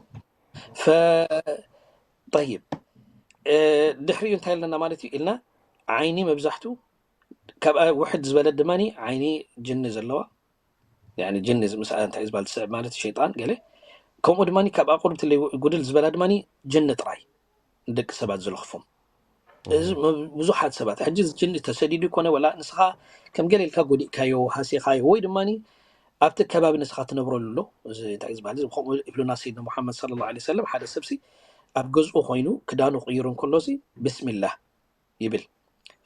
ፈ-፣ ጠይብ፣ እ፣ ድሕሪኡ እንታይ ኣለና ማለት እዩ ኢልና፣ ዓይኒ መብዛሕቱ ካብኣ ውሕድ ዝበለት ድማ ዓይኒ ጅኒ ዘለዋ፣ ያኒ ጅኒ ምስ እንታይ ዝበሃል ትስዕብ ማለት ሸይጣን ገለ፣ ከምኡ ድማ ካብ ኣቑርብቲ ለይ ጉድል ዝበላ ድማ ጅኒ ጥራይ ንደቂ ሰባት ዝለኽፎም። እዚ እህ። መብ-፣ ብዙሓት ሰባት፣ ሕጂ እዚ ጅኒ ተሰዲዱ ይኮነ፣ ወላ ንስኻ ከም ገለ ኢልካ ጎዲእካዮ፣ ሃሲኻዮ፣ ወይ ድማ ኣብቲ ከባቢ ንስኻ ትነብረሉ ኣሎ። እዚ እንታይ ዝበሃል፣ እዚ ከምኡ ይብሉና ሰይድና ሙሓመድ ሰለላሁ ዐለይሂ ወሰለም፣ ሓደ ሰብሲ ኣብ ገዝኡ ኮይኑ ክዳኑ ቅይሩ እንከሎሲ፣ ብስሚላህ ይብል።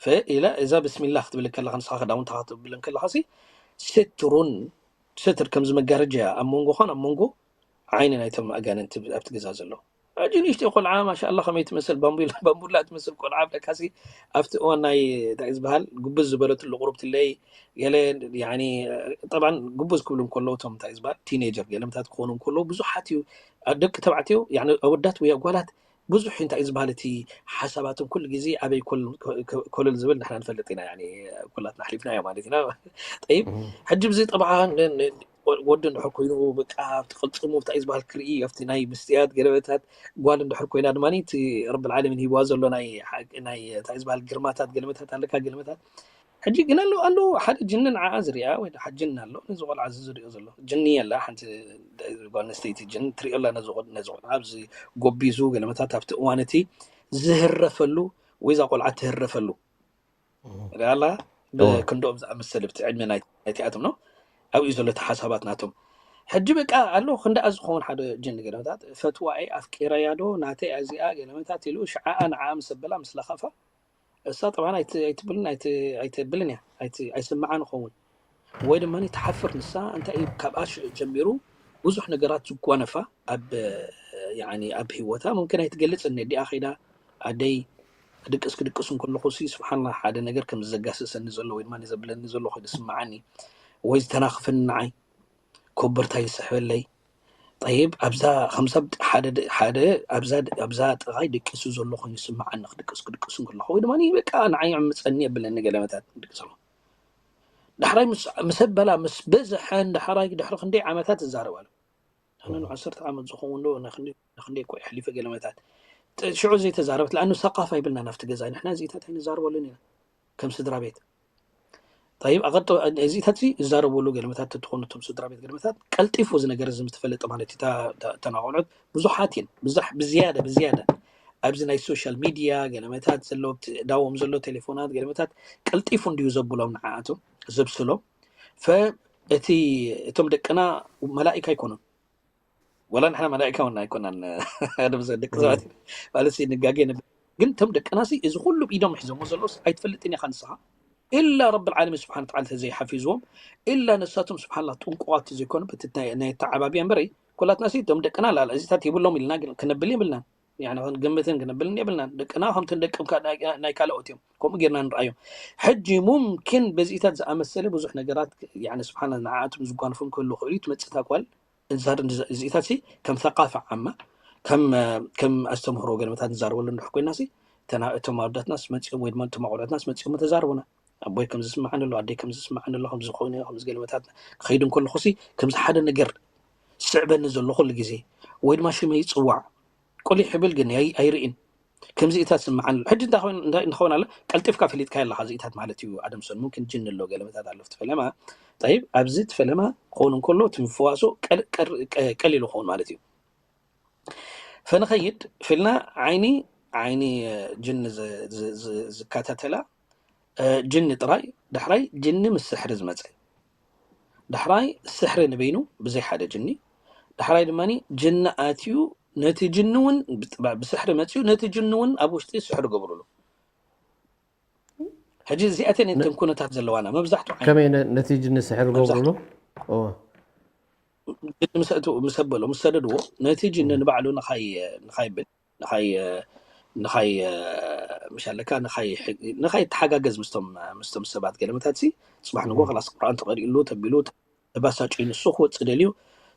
ፈ-፣ ኢለ፣ እዛ ብስሚላህ ክትብል ከለኻ፣ ንስኻ ክዳውንትኻ ክትብል ከለኻሲ፣ ስትሩን፣ ስትር ከምዚ መጋረጃ እያ ኣብ መንጎኻን ኣብ መንጎ ዓይኒ ናይቶም ኣጋንንቲ ኣብቲ ገዛ ዘሎ። ሕጂ ንእሽተይ ቆልዓ፣ ማሻ ኣላህ፣ ከመይ ትመስል፣ ባምቡላ፣ ባምቡላ ትመስል ቆልዓ፣ ብለካሲ፣ ኣብቲ እዋን ናይ፣ እንታይ እዩ ዝበሃል፣ ጉብዝ ዝበለትሉ ቁሩብትለይ፣ ገለ፣ ያኒ፣ ጠብዓን፣ ጉብዝ ክብሉ እንከለዉ፣ እቶም፣ እንታይ እዩ ዝበሃል፣ ቲኔጀር፣ ገለምታት ክኾኑ እንከለዉ፣ ብዙሓት እዩ፣ ደቂ ተባዕትዮ፣ ያኒ፣ ኣወዳት ወይ ኣጓላት፣ ብዙሕ እንታይ እዩ ዝበሃል፣ እቲ ሓሳባቶም ኩሉ ግዜ ኣበይ ኮል-፣ ኮ-፣ ኮለል ዝብል ንሕና ንፈልጥ ኢና፣ ያኒ፣ ኩላትና ኣሕሊፍናዮ ማለት ኢና። ጠይብ፣ እህ። ሕጂ ብዚ ጠብዓ ን-፣ ን-፣ ወ-፣ ወዲ እንድሕር ኮይኑ፣ በቃ፣ ኣብቲ ቅልጽሙ እንታይ እዩ ዝበሃል ክርኢ፣ ኣብቲ ናይ ምስትያት ገለመታት፣ ጓል እንድሕር ኮይና ድማ፣ እቲ ረብል ዓለሚን ሂብዋ ዘሎ ናይ ሓቂ፣ ናይ እንታይ እዩ ዝበሃል ግርማታት ገለመታት ኣለካ፣ ገለመታት። ሕጂ ግን ኣሎ፣ ኣሎ ሓደ ጅኒ ንዓኣ ዝሪኣ ወይ ደኣ ሓደ ጅኒ ኣሎ፣ ነዚ ቆልዓ እዚ ዝሪኦ ዘሎ። ጅኒ የላ፣ ሓንቲ ጓል ኣንስተይቲ ጅኒ ትሪኦ ኣላ፣ ነዚ ቆል-፣ ነዚ ቆልዓ ኣብዚ ጎቢዙ፣ ገለመታት ኣብቲ እዋን እቲ ዝህረፈሉ ወይ እዛ ቆልዓ ትህረፈሉ። እህ። ሪኣ ኣላ፣ እዎ። ብክንድኦም ዝኣመሰል ኣብቲ ዕድመ ናይ-፣ ናይቲኣቶም ነው። ኣብኡ ዘሎ እቲ ሓሳባት ናቶም። ሕጂ በቃ ኣሎ፣ ክንደኣ ዝኸውን ሓደ ጅኒ ገለመታት፣ ፈትዋኤ ኣፍቂረያ ዶ፣ ናተይ እዚኣ ገለመታት ኢሉ፣ ሽዓኣ ንዓኣ ምስ ኣበላ፣ ምስ ለኸፋ፣ እሳ ጠብዓን ኣይት-፣ ኣይትብልን፣ ኣይት-፣ ኣይትብልን እያ፣ ኣይት-፣ ኣይስምዓን ይኸውን። ወይ ድማ ትሓፍር ንሳ፣ እንታይ እዩ ካብኣ ሽ-፣ ጀሚሩ ብዙሕ ነገራት ዝጓነፋ ኣብ፣ ያኒ ኣብ ህይወታ፣ ሙምኪን ኣይትገልጽን፣ ነዲኣ ከይዳ፣ ኣደይ፣ ክድቅስ ክድቅስ እንከለኹ ሲ፣ ስብሓንላህ፣ ሓደ ነገር ከም ዘጋስሰኒ ዘሎ ወይ ድማ ዘብለኒ ዘሎ ኮይኑ ስምዓኒ፣ ወይ ዝተናኽፈኒ ንዓይ፣ ኮበርታ ይስሕበለይ፣ ጠይብ ኣብዛ ከምዛ ሓደ ድ- ሓደ ኣብዛ ድ- ኣብዛ ጥቓይ ድቅሱ ዘሎ ኮይኑ ይስምዓኒ፣ ክድቅስ ክድቅሱ እንከለኹ ወይ ድማ በቃ ንዓይ ዕምፀኒ የብለኒ ገለመታት ድቅስ ኣሎ። ዳሕራይ ምስ ምስ ኣበላ ምስ በዝሐን ዳሕራይ ድሕሪ ክንደይ ዓመታት እዛረባሉ ኣነ ንዓሰርተ ዓመት ዝኸውን ዶ ንክንደይ ንክንደይ እኮ የሕሊፈ ገለመታት ጥ- ሽዑ ዘይተዛረበት ለኣኑ ሰቃፍ ኣይብልና ናብቲ ገዛ ንሕና እዚኢታት ኣይንዛረበሉን ኢና ከም ስድራ ቤት። ጠይብ ኣቐጥ እዚኢታት እዚ ዝዛረበሉ ገለመታት ትኾኑ እቶም ስድራ ቤት ገለመታት ቀልጢፉ እዚ ነገር እዚ ምስ ተፈለጠ ማለት እዩ። እታ- እታ- እተን ኣቆልዑት ብዙሓት እየን ብዙሕ ብዝያደ ብዝያደ ኣብዚ ናይ ሶሻል ሚድያ ገለመታት ዘሎ ኣብቲ እዳዎም ዘሎ ቴሌፎናት ገለመታት ቀልጢፉ እንድዩ ዘብሎም ንዓኣቶም ዘብስሎም ፈ እቲ እቶም ደቅና መላኢካ ኣይኮኑን ወላ ንሕና መላኢካ እውን ኣይኮናን ደቂ ሰባት ማለት ንጋጌ ነብ ግን እቶም ደቅና እዚ ኩሉ ብኢዶም ሒዞሞ ዘለውስ ኣይትፈልጥን ኢኻ ንስኻ ኢላ ረብ ዓለሚን ስብሓን ተዓላ ተዘይሓፊዝዎም ኢላ ነሳቶም ስብሓንላ ጥንቁቓት ዘይኮኑ በቲ ናይ ተዓባብያ እምበረይ ኩላትና ሲ እቶም ደቅና ላላ እዚታት ይብሎም ኢልና ግን ክነብል የብልናን ያኒ ክንግምትን ክነብልን የብልናን ደቅና ከምትን ደቅም ናይ ካልኦት እዮም ከምኡ ጌርና ንርኣዮም ሕጂ ሙምኪን በዚኢታት ዝኣመሰለ ብዙሕ ነገራት ያኒ ስብሓን ንዓኣቶም ዝጓንፎም ክህሉ ክእሉ እዩ ትመፅእ እታ ጓል እዚኢታት ሲ ከም ሰቃፈ ዓማ ከም ከም ኣስተምህሮ ገለመታት ንዛረበሉ እንድሕር ኮይና ሲ እተና እቶም ኣወዳትናስ መፂኦም ወይ ድማ እቶም ኣቆልዑትናስ መፂኦም ተዛረቡና ኣቦይ ከም ዝስምዓኒ ኣሎ ኣደይ ከም ዝስምዓኒ ኣሎ ከም ዝኾነ ከም ገለመታት ክኸይድ እንከለኹ ሲ ከምዚ ሓደ ነገር ስዕበኒ ዘሎ ኩሉ ግዜ ወይ ድማ ሽመይ ይፅዋዕ ቁሊሕ ይብል ግን ኣይ- ኣይርእን ከምዚ ኢታት ስምዓኒ ኣሎ ሕጂ እንታይ ኮይኑ- እንታይ እንኸውን ኣሎ ቀልጢፍካ ፈሊጥካ ኣለካ እዚ ኢታት ማለት እዩ ኣደምሶን ሙምኪን ጅን ኣሎ ገለመታት ኣሎ እቲ ፈለማ ጠይብ ኣብዚ እቲ ፈለማ ክኸውን እንከሎ እቲ ምፍዋሶ ቀል- ቀር- ቀ- ቀሊሉ ክኸውን ማለት እዩ ፈንኸይድ ፊልና ዓይኒ ዓይኒ እ፣ ጅኒ ዝ- ዝ- ዝ- ዝከታተላ እ፣ ጅኒ ጥራይ ዳሕራይ ጅኒ ምስ ስሕሪ ዝመፀ ዳሕራይ ስሕሪ ንበይኑ ብዘይ ሓደ ጅኒ ዳሕራይ ድማ ጅኒ ኣትዩ ነቲ ጅኒ እውን ብጥባ- ብስሕሪ መፅዩ ነቲ ጅኒ እውን ኣብ ውሽጢ ስሕሪ ገብሩሉ ሕጂ እዚኣተን እተን ኩነታት ዘለዋና መብዛሕትኡ ዓይነት ከመይ ነ- ነቲ ጅኒ ስሕር መብዛሕትኡ ገብርሉ? እወ። ጅኒ ምስ ኣእትው- ምስ ኣበሎ ምስ ሰደድዎ ነቲ ጅኒ ንባዕሉ ንኻይ ንኻይ ብል ንኻይ ንኻይ ምሽ ኣለካ ንኻይ ንኻይ ተሓጋገዝ ምስቶም ምስቶም ሰባት ገለመታት ሲ ፅባሕ ንጎ ከላስ ቁርኣን ተቐሪእሉ ተቢሉ ተባሳጭ ንሱ ክወፅእ ደልዩ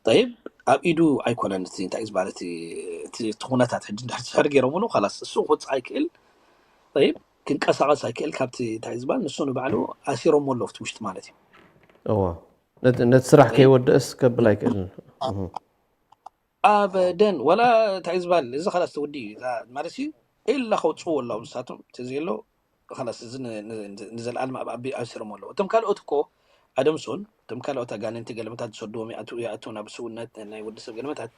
ጠይብ ኣብ ኢዱ ኣይኮነን እቲ እንታይ እዩ ዝበሃል እቲ እቲ እቲ ኩነታት ሕጂ እንድሕር ስሕር ገይሮምሉ ከላስ እሱ ክወፅእ ኣይክእል ጠይብ ክንቀሳቐስ ኣይክእል ካብቲ እንታይ እዩ ዝበሃል ንሱ ንባዕሉ ኣሲሮሞ ኣሎ ኣብቲ ውሽጢ ማለት እዩ እዋ ነቲ ነቲ ስራሕ ጠይብ ከይወድእስ ከብል ኣይክእልን እህ። ኣበደን ወላ እንታይ እዩ ዝበሃል እዚ ከላስ ተወዲ እዩ እዛ ማለት እዩ ኢላ ከውፅዎ ኣለዉ ንሳቶም ተዘየሎ ከላስ እዚ ን- ን- ን- ንዘለኣለም ኣብ ኣቢ ኣሲሮም ኣለዉ እቶም ካልኦት እኮ ኣደምሶን እቶም ካልኦት ኣጋንንቲ ገለመታት ዝሰድዎም ይኣትዉ ይኣትዉ ናብ ስውነት ናይ ወዲ ሰብ ገለመታት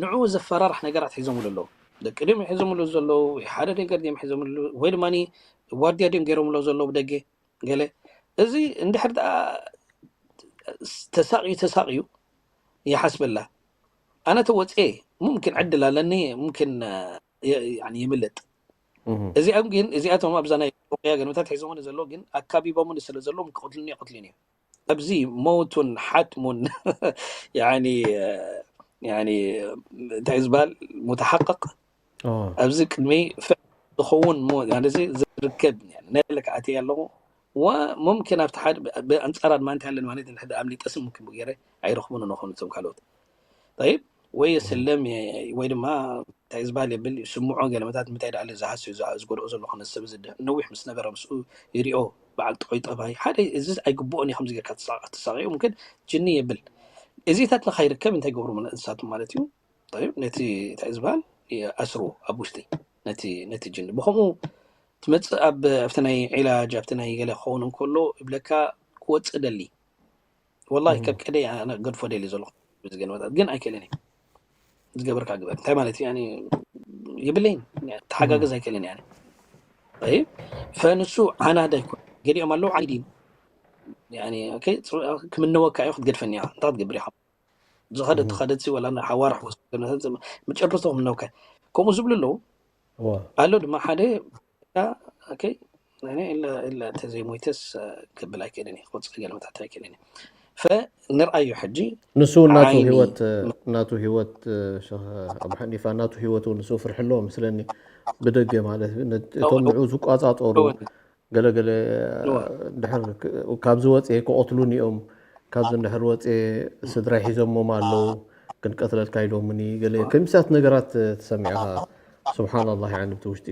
ንዕኡ ዘፈራርሕ ነገራት ሒዞምሉ ኣለዉ ደቂ ድዮም ሒዞምሉ ዘለዉ ወይ ሓደ ነገር ድዮም ሒዞምሉ ወይ ድማ ዋርድያ ድዮም ገይሮምሎ ዘለዉ ብደገ ገለ እዚ እንድሕር ደኣ ተሳቕዩ ተሳቕዩ ይሓስበላ ኣነ ተወፅኤ ሙምኪን ዕድል ኣለኒ ሙምኪን ይምልጥ እዚኦም ግን እዚኣቶም ኣብዛ ናይ ሩቅያ ገንብታት ሒዞምኒ ዘሎ ግን ኣካቢቦምኒ ስለ ዘለዎም ክቅትልኒ ይቅትልኒ እዮም ኣብዚ መውቱን ሓጥሙን እንታይ ዝበሃል ሙተሓቅቅ ኣብዚ ቅድሚ ዝኸውን ዝርከብ ናይ ለካ ኣትየ ኣለኹ ሙምኪን ኣብቲ ሓደ ብኣንፃር ኣድማ እንታይ ኣለኒ ማለት ንሕደ ኣምሊጠ ስም ሙምኪን ብገይረ ኣይረኽቡን ንኾኑ እቶም ካልኦት ጠይብ ወይ የስለም ወይ ድማ እንታይ ዝበሃል የብል ስምዖ ገለመታት ምታይ ደኣ ዝሃስዩ ዝጎድኦ ዘሎ ኮነ ሰብ ዝድህ ነዊሕ ምስ ነበረ ምስኡ ይሪኦ በዓል ጥዑይ ጠባይ ሓደ እዚ ኣይግብኦን እዩ ከምዚ ጌርካ ተሳቂ ሙምኪን ጅኒ የብል እዚታት ንኻይርከብ እንታይ ገብሩ ንሳቶም ማለት እዩ ጠይብ ነቲ እንታይ ዝበሃል ይኣስርዎ ኣብ ውሽጢ ነቲ ነቲ ጅኒ ብኸምኡ ትመፅእ ኣብ ኣብቲ ናይ ዒላጅ ኣብቲ ናይ ገለ ክኸውን እንከሎ ይብለካ ክወፅእ ደሊ ወላሂ ከብቀደ ኣነ ገድፎ ደሊ ዘለኹ ዝገንበታት ግን ኣይክእልን እዩ ዝገበርካ ግበር እንታይ ማለት እዩ ያኒ የብለይን ተሓጋገዝ ኣይክእልን ያኒ ፈንሱ ዓናዳ ይኮን ገሊኦም ኣለዉ ዓይዲ ክምነወካ እዩ ክትገድፈኒ እያ እንታይ ክትገብር ኢኻ ዝኸደት ኸደት ወላ ሓዋርሕ መጨረስቶ ክምነውካ ከምኡ ዝብሉ ኣለዉ ኣሎ ድማ ሓደ ተዘይሞይተስ ክብል ኣይክእልን ክወፅእ ገለመታት ኣይክእልን ንርኣዩ ሕጂ ንሱ ናቱ ህይወት ናቱ ህይወት ኣብ ሓኒፋ ናቱ ህይወት ንሱ ፍርሒ ኣለዎ ምስለኒ ብደገ ማለት እቶም ንዑ ዝቋፃፀሩ ገለገለ ድሕር ካብዚ ወፅኤ ክቐትሉን እዮም ካብዚ እንድሕር ወፅኤ ስድራይ ሒዞሞም ኣለዉ ክንቀትለልካ ኢሎምኒ ገለ ከሚሳት ነገራት ትሰሚዕኻ። ስብሓንላህ፣ ያኒ ብቲ ውሽጢ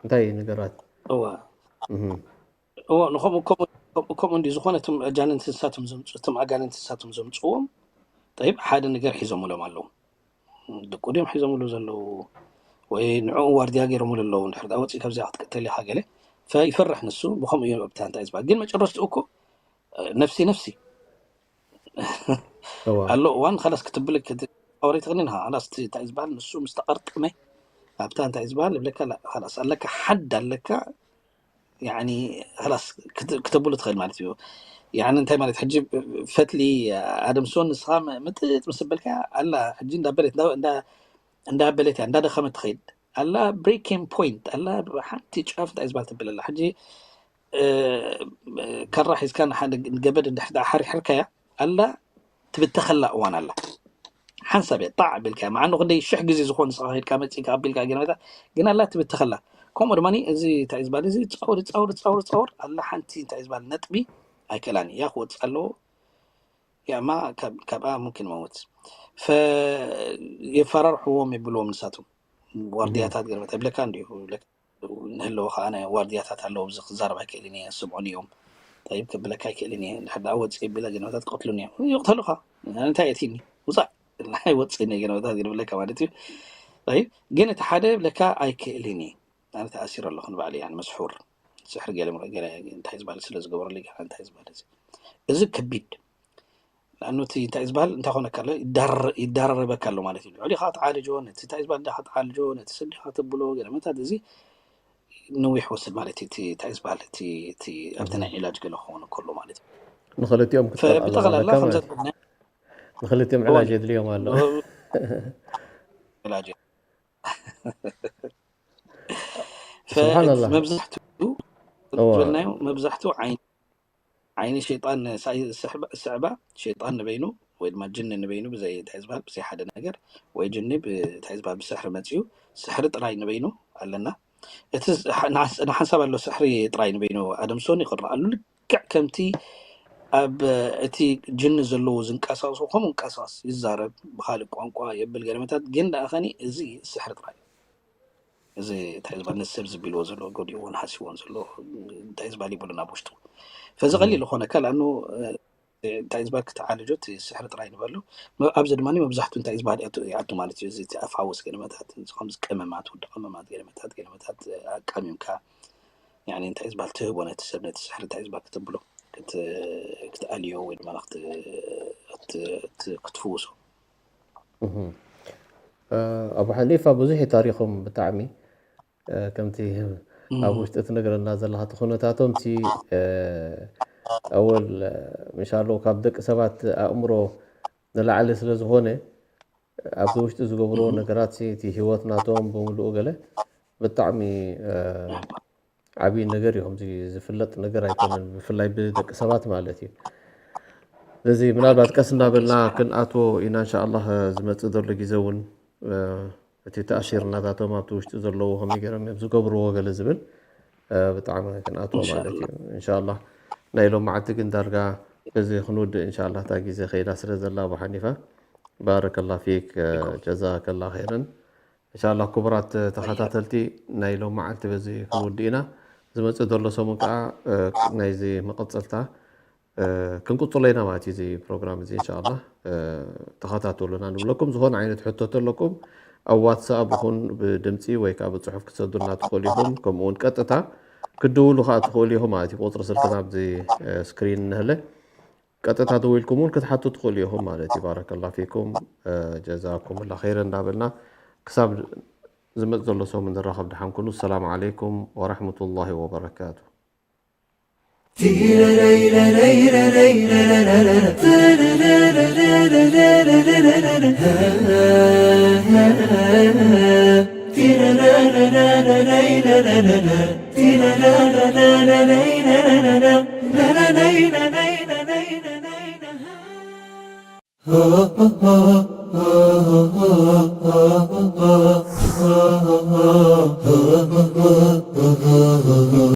እንታይ ነገራት? እወ እህ። እወ ንኸምኡ ከምኡ ከምኡ እንዲ ዝኾነ እቶም ኣጋንንቲ ንሳቶም ዘምፅ እቶም ኣጋንንቲ ንሳቶም ዘምፅዎም ጠይብ ሓደ ነገር ሒዞምሎም ኣለዉ። ደቁ ድዮም ሒዞምሉ ዘለዉ ወይ ንዕኡ ዋርድያ ገይሮምሉ ኣለዉ። እንድሕር ደኣ ወፂእ ካብዚኣ ክትቀተል ኢኻ ገለ ፈ- ይፈርሕ ንሱ። ብኸምኡ እዩ ኣብታ እንታይ ዝበሃል ግን መጨረሽትኡ እኮ እ፣ ነፍሲ ነፍሲ እዋ ኣሎ እዋን ኸላስ ክትብል ወሬ ትኽኒን ኸላስ እንታይ ዝበሃል ንሱ ምስ ተቐርጠመ ኣብታ እንታይ ዝበሃል ይብለካ ላ- ኸላስ ኣለካ ሓድ ኣለካ ያኒ ኸላስ ክት- ክተብሉ ትኽእል ማለት እዩ። ያኒ እንታይ ማለት ሕጂ ፈትሊ ኣደምሶን ንስኻ ም- ምጥጥ ምስ በልካ ኣላ ሕጂ እንዳበለት እንዳ- እንዳ- እንዳበለት እያ እንዳደኸመት ትኸይድ ኣላ breaking point ኣላ ሓንቲ ጫፍ እንታይ ዝበሃል ትብል ኣላ ሕጂ እ፣ ካራ ሒዝካ ንሓደ ገበድ እንድሕር ደኣ ሓርሒርካያ ኣላ ትብተኸላ እዋን ኣላ። ሓንሳብ እያ ጣዕ ኣቢልካያ። መዓኑ ክንደይ ሽሕ ግዜ ዝኾን ንስኻ ከይድካ መጺእካ ኣቢልካ ገለ መታ ግን ኣላ ትብተኸላ። ከምኡ ድማ እዚ እንታይ እዩ ዝበሃል እዚ ጻውር ጻውር ጻውር ጻውር ኣላ ሓንቲ እንታይ እዩ ዝበሃል ነጥቢ ኣይክእላን እያ ክወጽእ ኣለዎ። ያማ ካብ- ካብኣ ሙምኪን መውት ፈ የፈራርሕዎም የብልዎም ንሳቶም ዋርድያታት ገለ መታ ይብለካ እንዲሁ ንህለወ ከዓ ናይ ዋርድያታት ኣለዉ ኣብዚ ክዛረብ ኣይክእልን እየ ስምዑን እዮም ጠይብ ክብለካ ኣይክእልን እየ እንድሕር ደኣ ወፅእ ቢለ ገለ መታ ትቀትሉን እዮም ይቕተሉኻ እንታይ የትኒ ውፃእ ኣይወፅእን እየ ገለ መታ ዝብለካ ማለት እዩ ጠይብ ግን እቲ ሓደ ብለካ ኣይክእልን እየ ኣነ ተኣሲረ ኣለኹ ንባዕሊ ያን መስሑር ስሕር ገለ ገለ እንታይ ዝበሃል ስለ ዝገበረሉ ገለ እንታይ ዝበሃል እዚ እዚ ከቢድ ንኣኑ እቲ እንታይ ዝበሃል እንታይ ኮነካ ኣሎ ይዳረረበካ ኣሎ ማለት እዩ ልዕሊ ከዓ ተዓልጆ ነቲ እንታይ ዝበሃል ዳካ ተዓልጆ ነቲ ስዲ ከዓ ተብሎ ገለመታት እዚ ነዊሕ ወስድ ማለት እዩ እቲ እንታይ ዝበሃል እቲ እቲ ኣብቲ ናይ ዒላጅ ገለ ክኸውን ከሎ ማለት እዩ ንክልቲኦም ክትጠልኣለካ ብጠቕላላ ማለት ከምዛ እዩ። ንክልቲኦም ዕላጅ የድልዮም ኣሎ። ዒላጅ ስብሓንላህ። መብዛሕትኡ እዋ። ዝበልናዮ መብዛሕትኡ ዓይኒ ዓይኒ ሸይጣን ሳይ- ስሕባ- ስዕባ ሸይጣን ንበይኑ ወይ ድማ ጅኒ ንበይኑ ብዘይ እንታይ ዝበሃል ብዘይ ሓደ ነገር ወይ ጅኒ ብ- እንታይ ዝበሃል ብስሕሪ መፅዩ ስሕሪ ጥራይ ንበይኑ ኣለና እቲ ዝ- ሓ- ንሓስ- ንሓንሳብ ኣሎ ስሕሪ ጥራይ ንበይኑ ኣደምሶን ይቕረኣሉ ልክዕ ከምቲ ኣብ እቲ ጅኒ ዘለዎ ዝንቀሳቀሱ ከምኡ እንቀሳቀስ ይዛረብ ብካልእ ቋንቋ የብል ገለመታት ግን ደኣ ኸኒ እዚ ስሕሪ ጥራይ እዚ እንታይ ዝበሃል ነዚ ሰብ ዝቢልዎ ዘሎ ጎዲእዎን ሃሲዎን ዘሎ እንታይ ዝበሃል ይብሉን ኣብ ውሽጡ ፈዚ ቀሊል ዝኾነ ካልኣኑ እንታይ ዝበሃል ክትዓልጆ እቲ ስሕሪ ጥራይ ንበሉ መ- ኣብዚ ድማ መብዛሕቱ እንታይ ዝበሃል ይኣቱ ይኣቱ ማለት እዩ እዚ እቲ ኣፋውስ ገለመታት እዚ ከምዚ ቀመማት ወዲ ቀመማት ገለመታት ገለመታት ኣቃሚምካ ያኒ እንታይ ዝበሃል ትህቦ ነቲ ሰብ ነቲ ስሕሪ እንታይ ዝበሃል ክትብሎ ክት- ክትኣልዮ ወይ ድማ ክት- ክት- ክት- ክትፍውሶ እህ። እ፣ ኣቡ ሓኒፋ ብዙሕ እዩ ታሪኾም ብጣዕሚ እ፣ ከምቲ ኣብ ውሽጢ ትነግረና ዘለካ እቲ ኩነታቶም እቲ እ፣ ኣወል እ፣ ምሻሎ ካብ ደቂ ሰባት ኣእምሮ ንላዕሊ ስለ ዝኾነ ኣብዚ ውሽጢ ዝገብርዎ ነገራት ሲ እቲ ህይወት ናቶም ብምሉኡ ገለ ብጣዕሚ እ፣ ዓብዪ ነገር እዩ ከምዚ ዝፍለጥ ነገር ኣይኮነን ብፍላይ ብደቂ ሰባት ማለት እዩ እዚ ምናልባት ቀስ እንዳበልና ክንኣትዎ ኢና እንሻኣላ ዝመፅእ ዘሎ ግዜ እውን እ፣ እቲ ተኣሲርናታቶም ኣብቲ ውሽጢ ዘለዉ ከመይ ገይሮም እዮም ዝገብርዎ ገለ ዝብል እ፣ ብጣዕሚ ክንኣትዎ ማለት እዩ እንሻላ ናይ ሎም መዓልቲ ግን ዳርጋ በዚ ክንውድእ እንሻላ እታ ግዜ ከይዳ ስለ ዘላ ኣቡ ሓኒፋ ባረከላ ፊክ እ፣ ጀዛከላ ኸይረን እንሻላ ክቡራት ተኸታተልቲ ናይ ሎም መዓልቲ በዚ ክንውድእ ኢና ዝመፅእ ዘሎ ሰሙን ከዓ እ፣ ናይዚ መቐፀልታ እ፣ ክንቅፅሎ ኢና ማለት እዩ እዚ ፕሮግራም እዚ እንሻላ እ፣ ተኸታተሉና ንብለኩም ዝኾነ ዓይነት ሕቶ ተለኩም ኣብ ዋትሳፕ ይኹን ብድምፂ ወይ ከዓ ብፅሑፍ ክትሰዱልና ትኽእሉ ኢኹም ከምኡውን ቀጥታ ክትድውሉ ከዓ ትኽእሉ ኢኹም ማለት እዩ ቁፅሪ ስልክና ኣብዚ እ፣ ስክሪን ንህለ ቀጥታ ደዊልኩም እውን ክትሓቱ ትኽእሉ ኢኹም ማለት እዩ ባረከላ ፊኩም እ፣ ጀዛኩም ላ ኸይረ እንዳበልና ክሳብ ዝመፅ ዘሎ ሰሙን ንራኸብ ድሓን ኩኑ ሰላም ዓለይኩም ወረሕመቱላሂ ወበረካቱ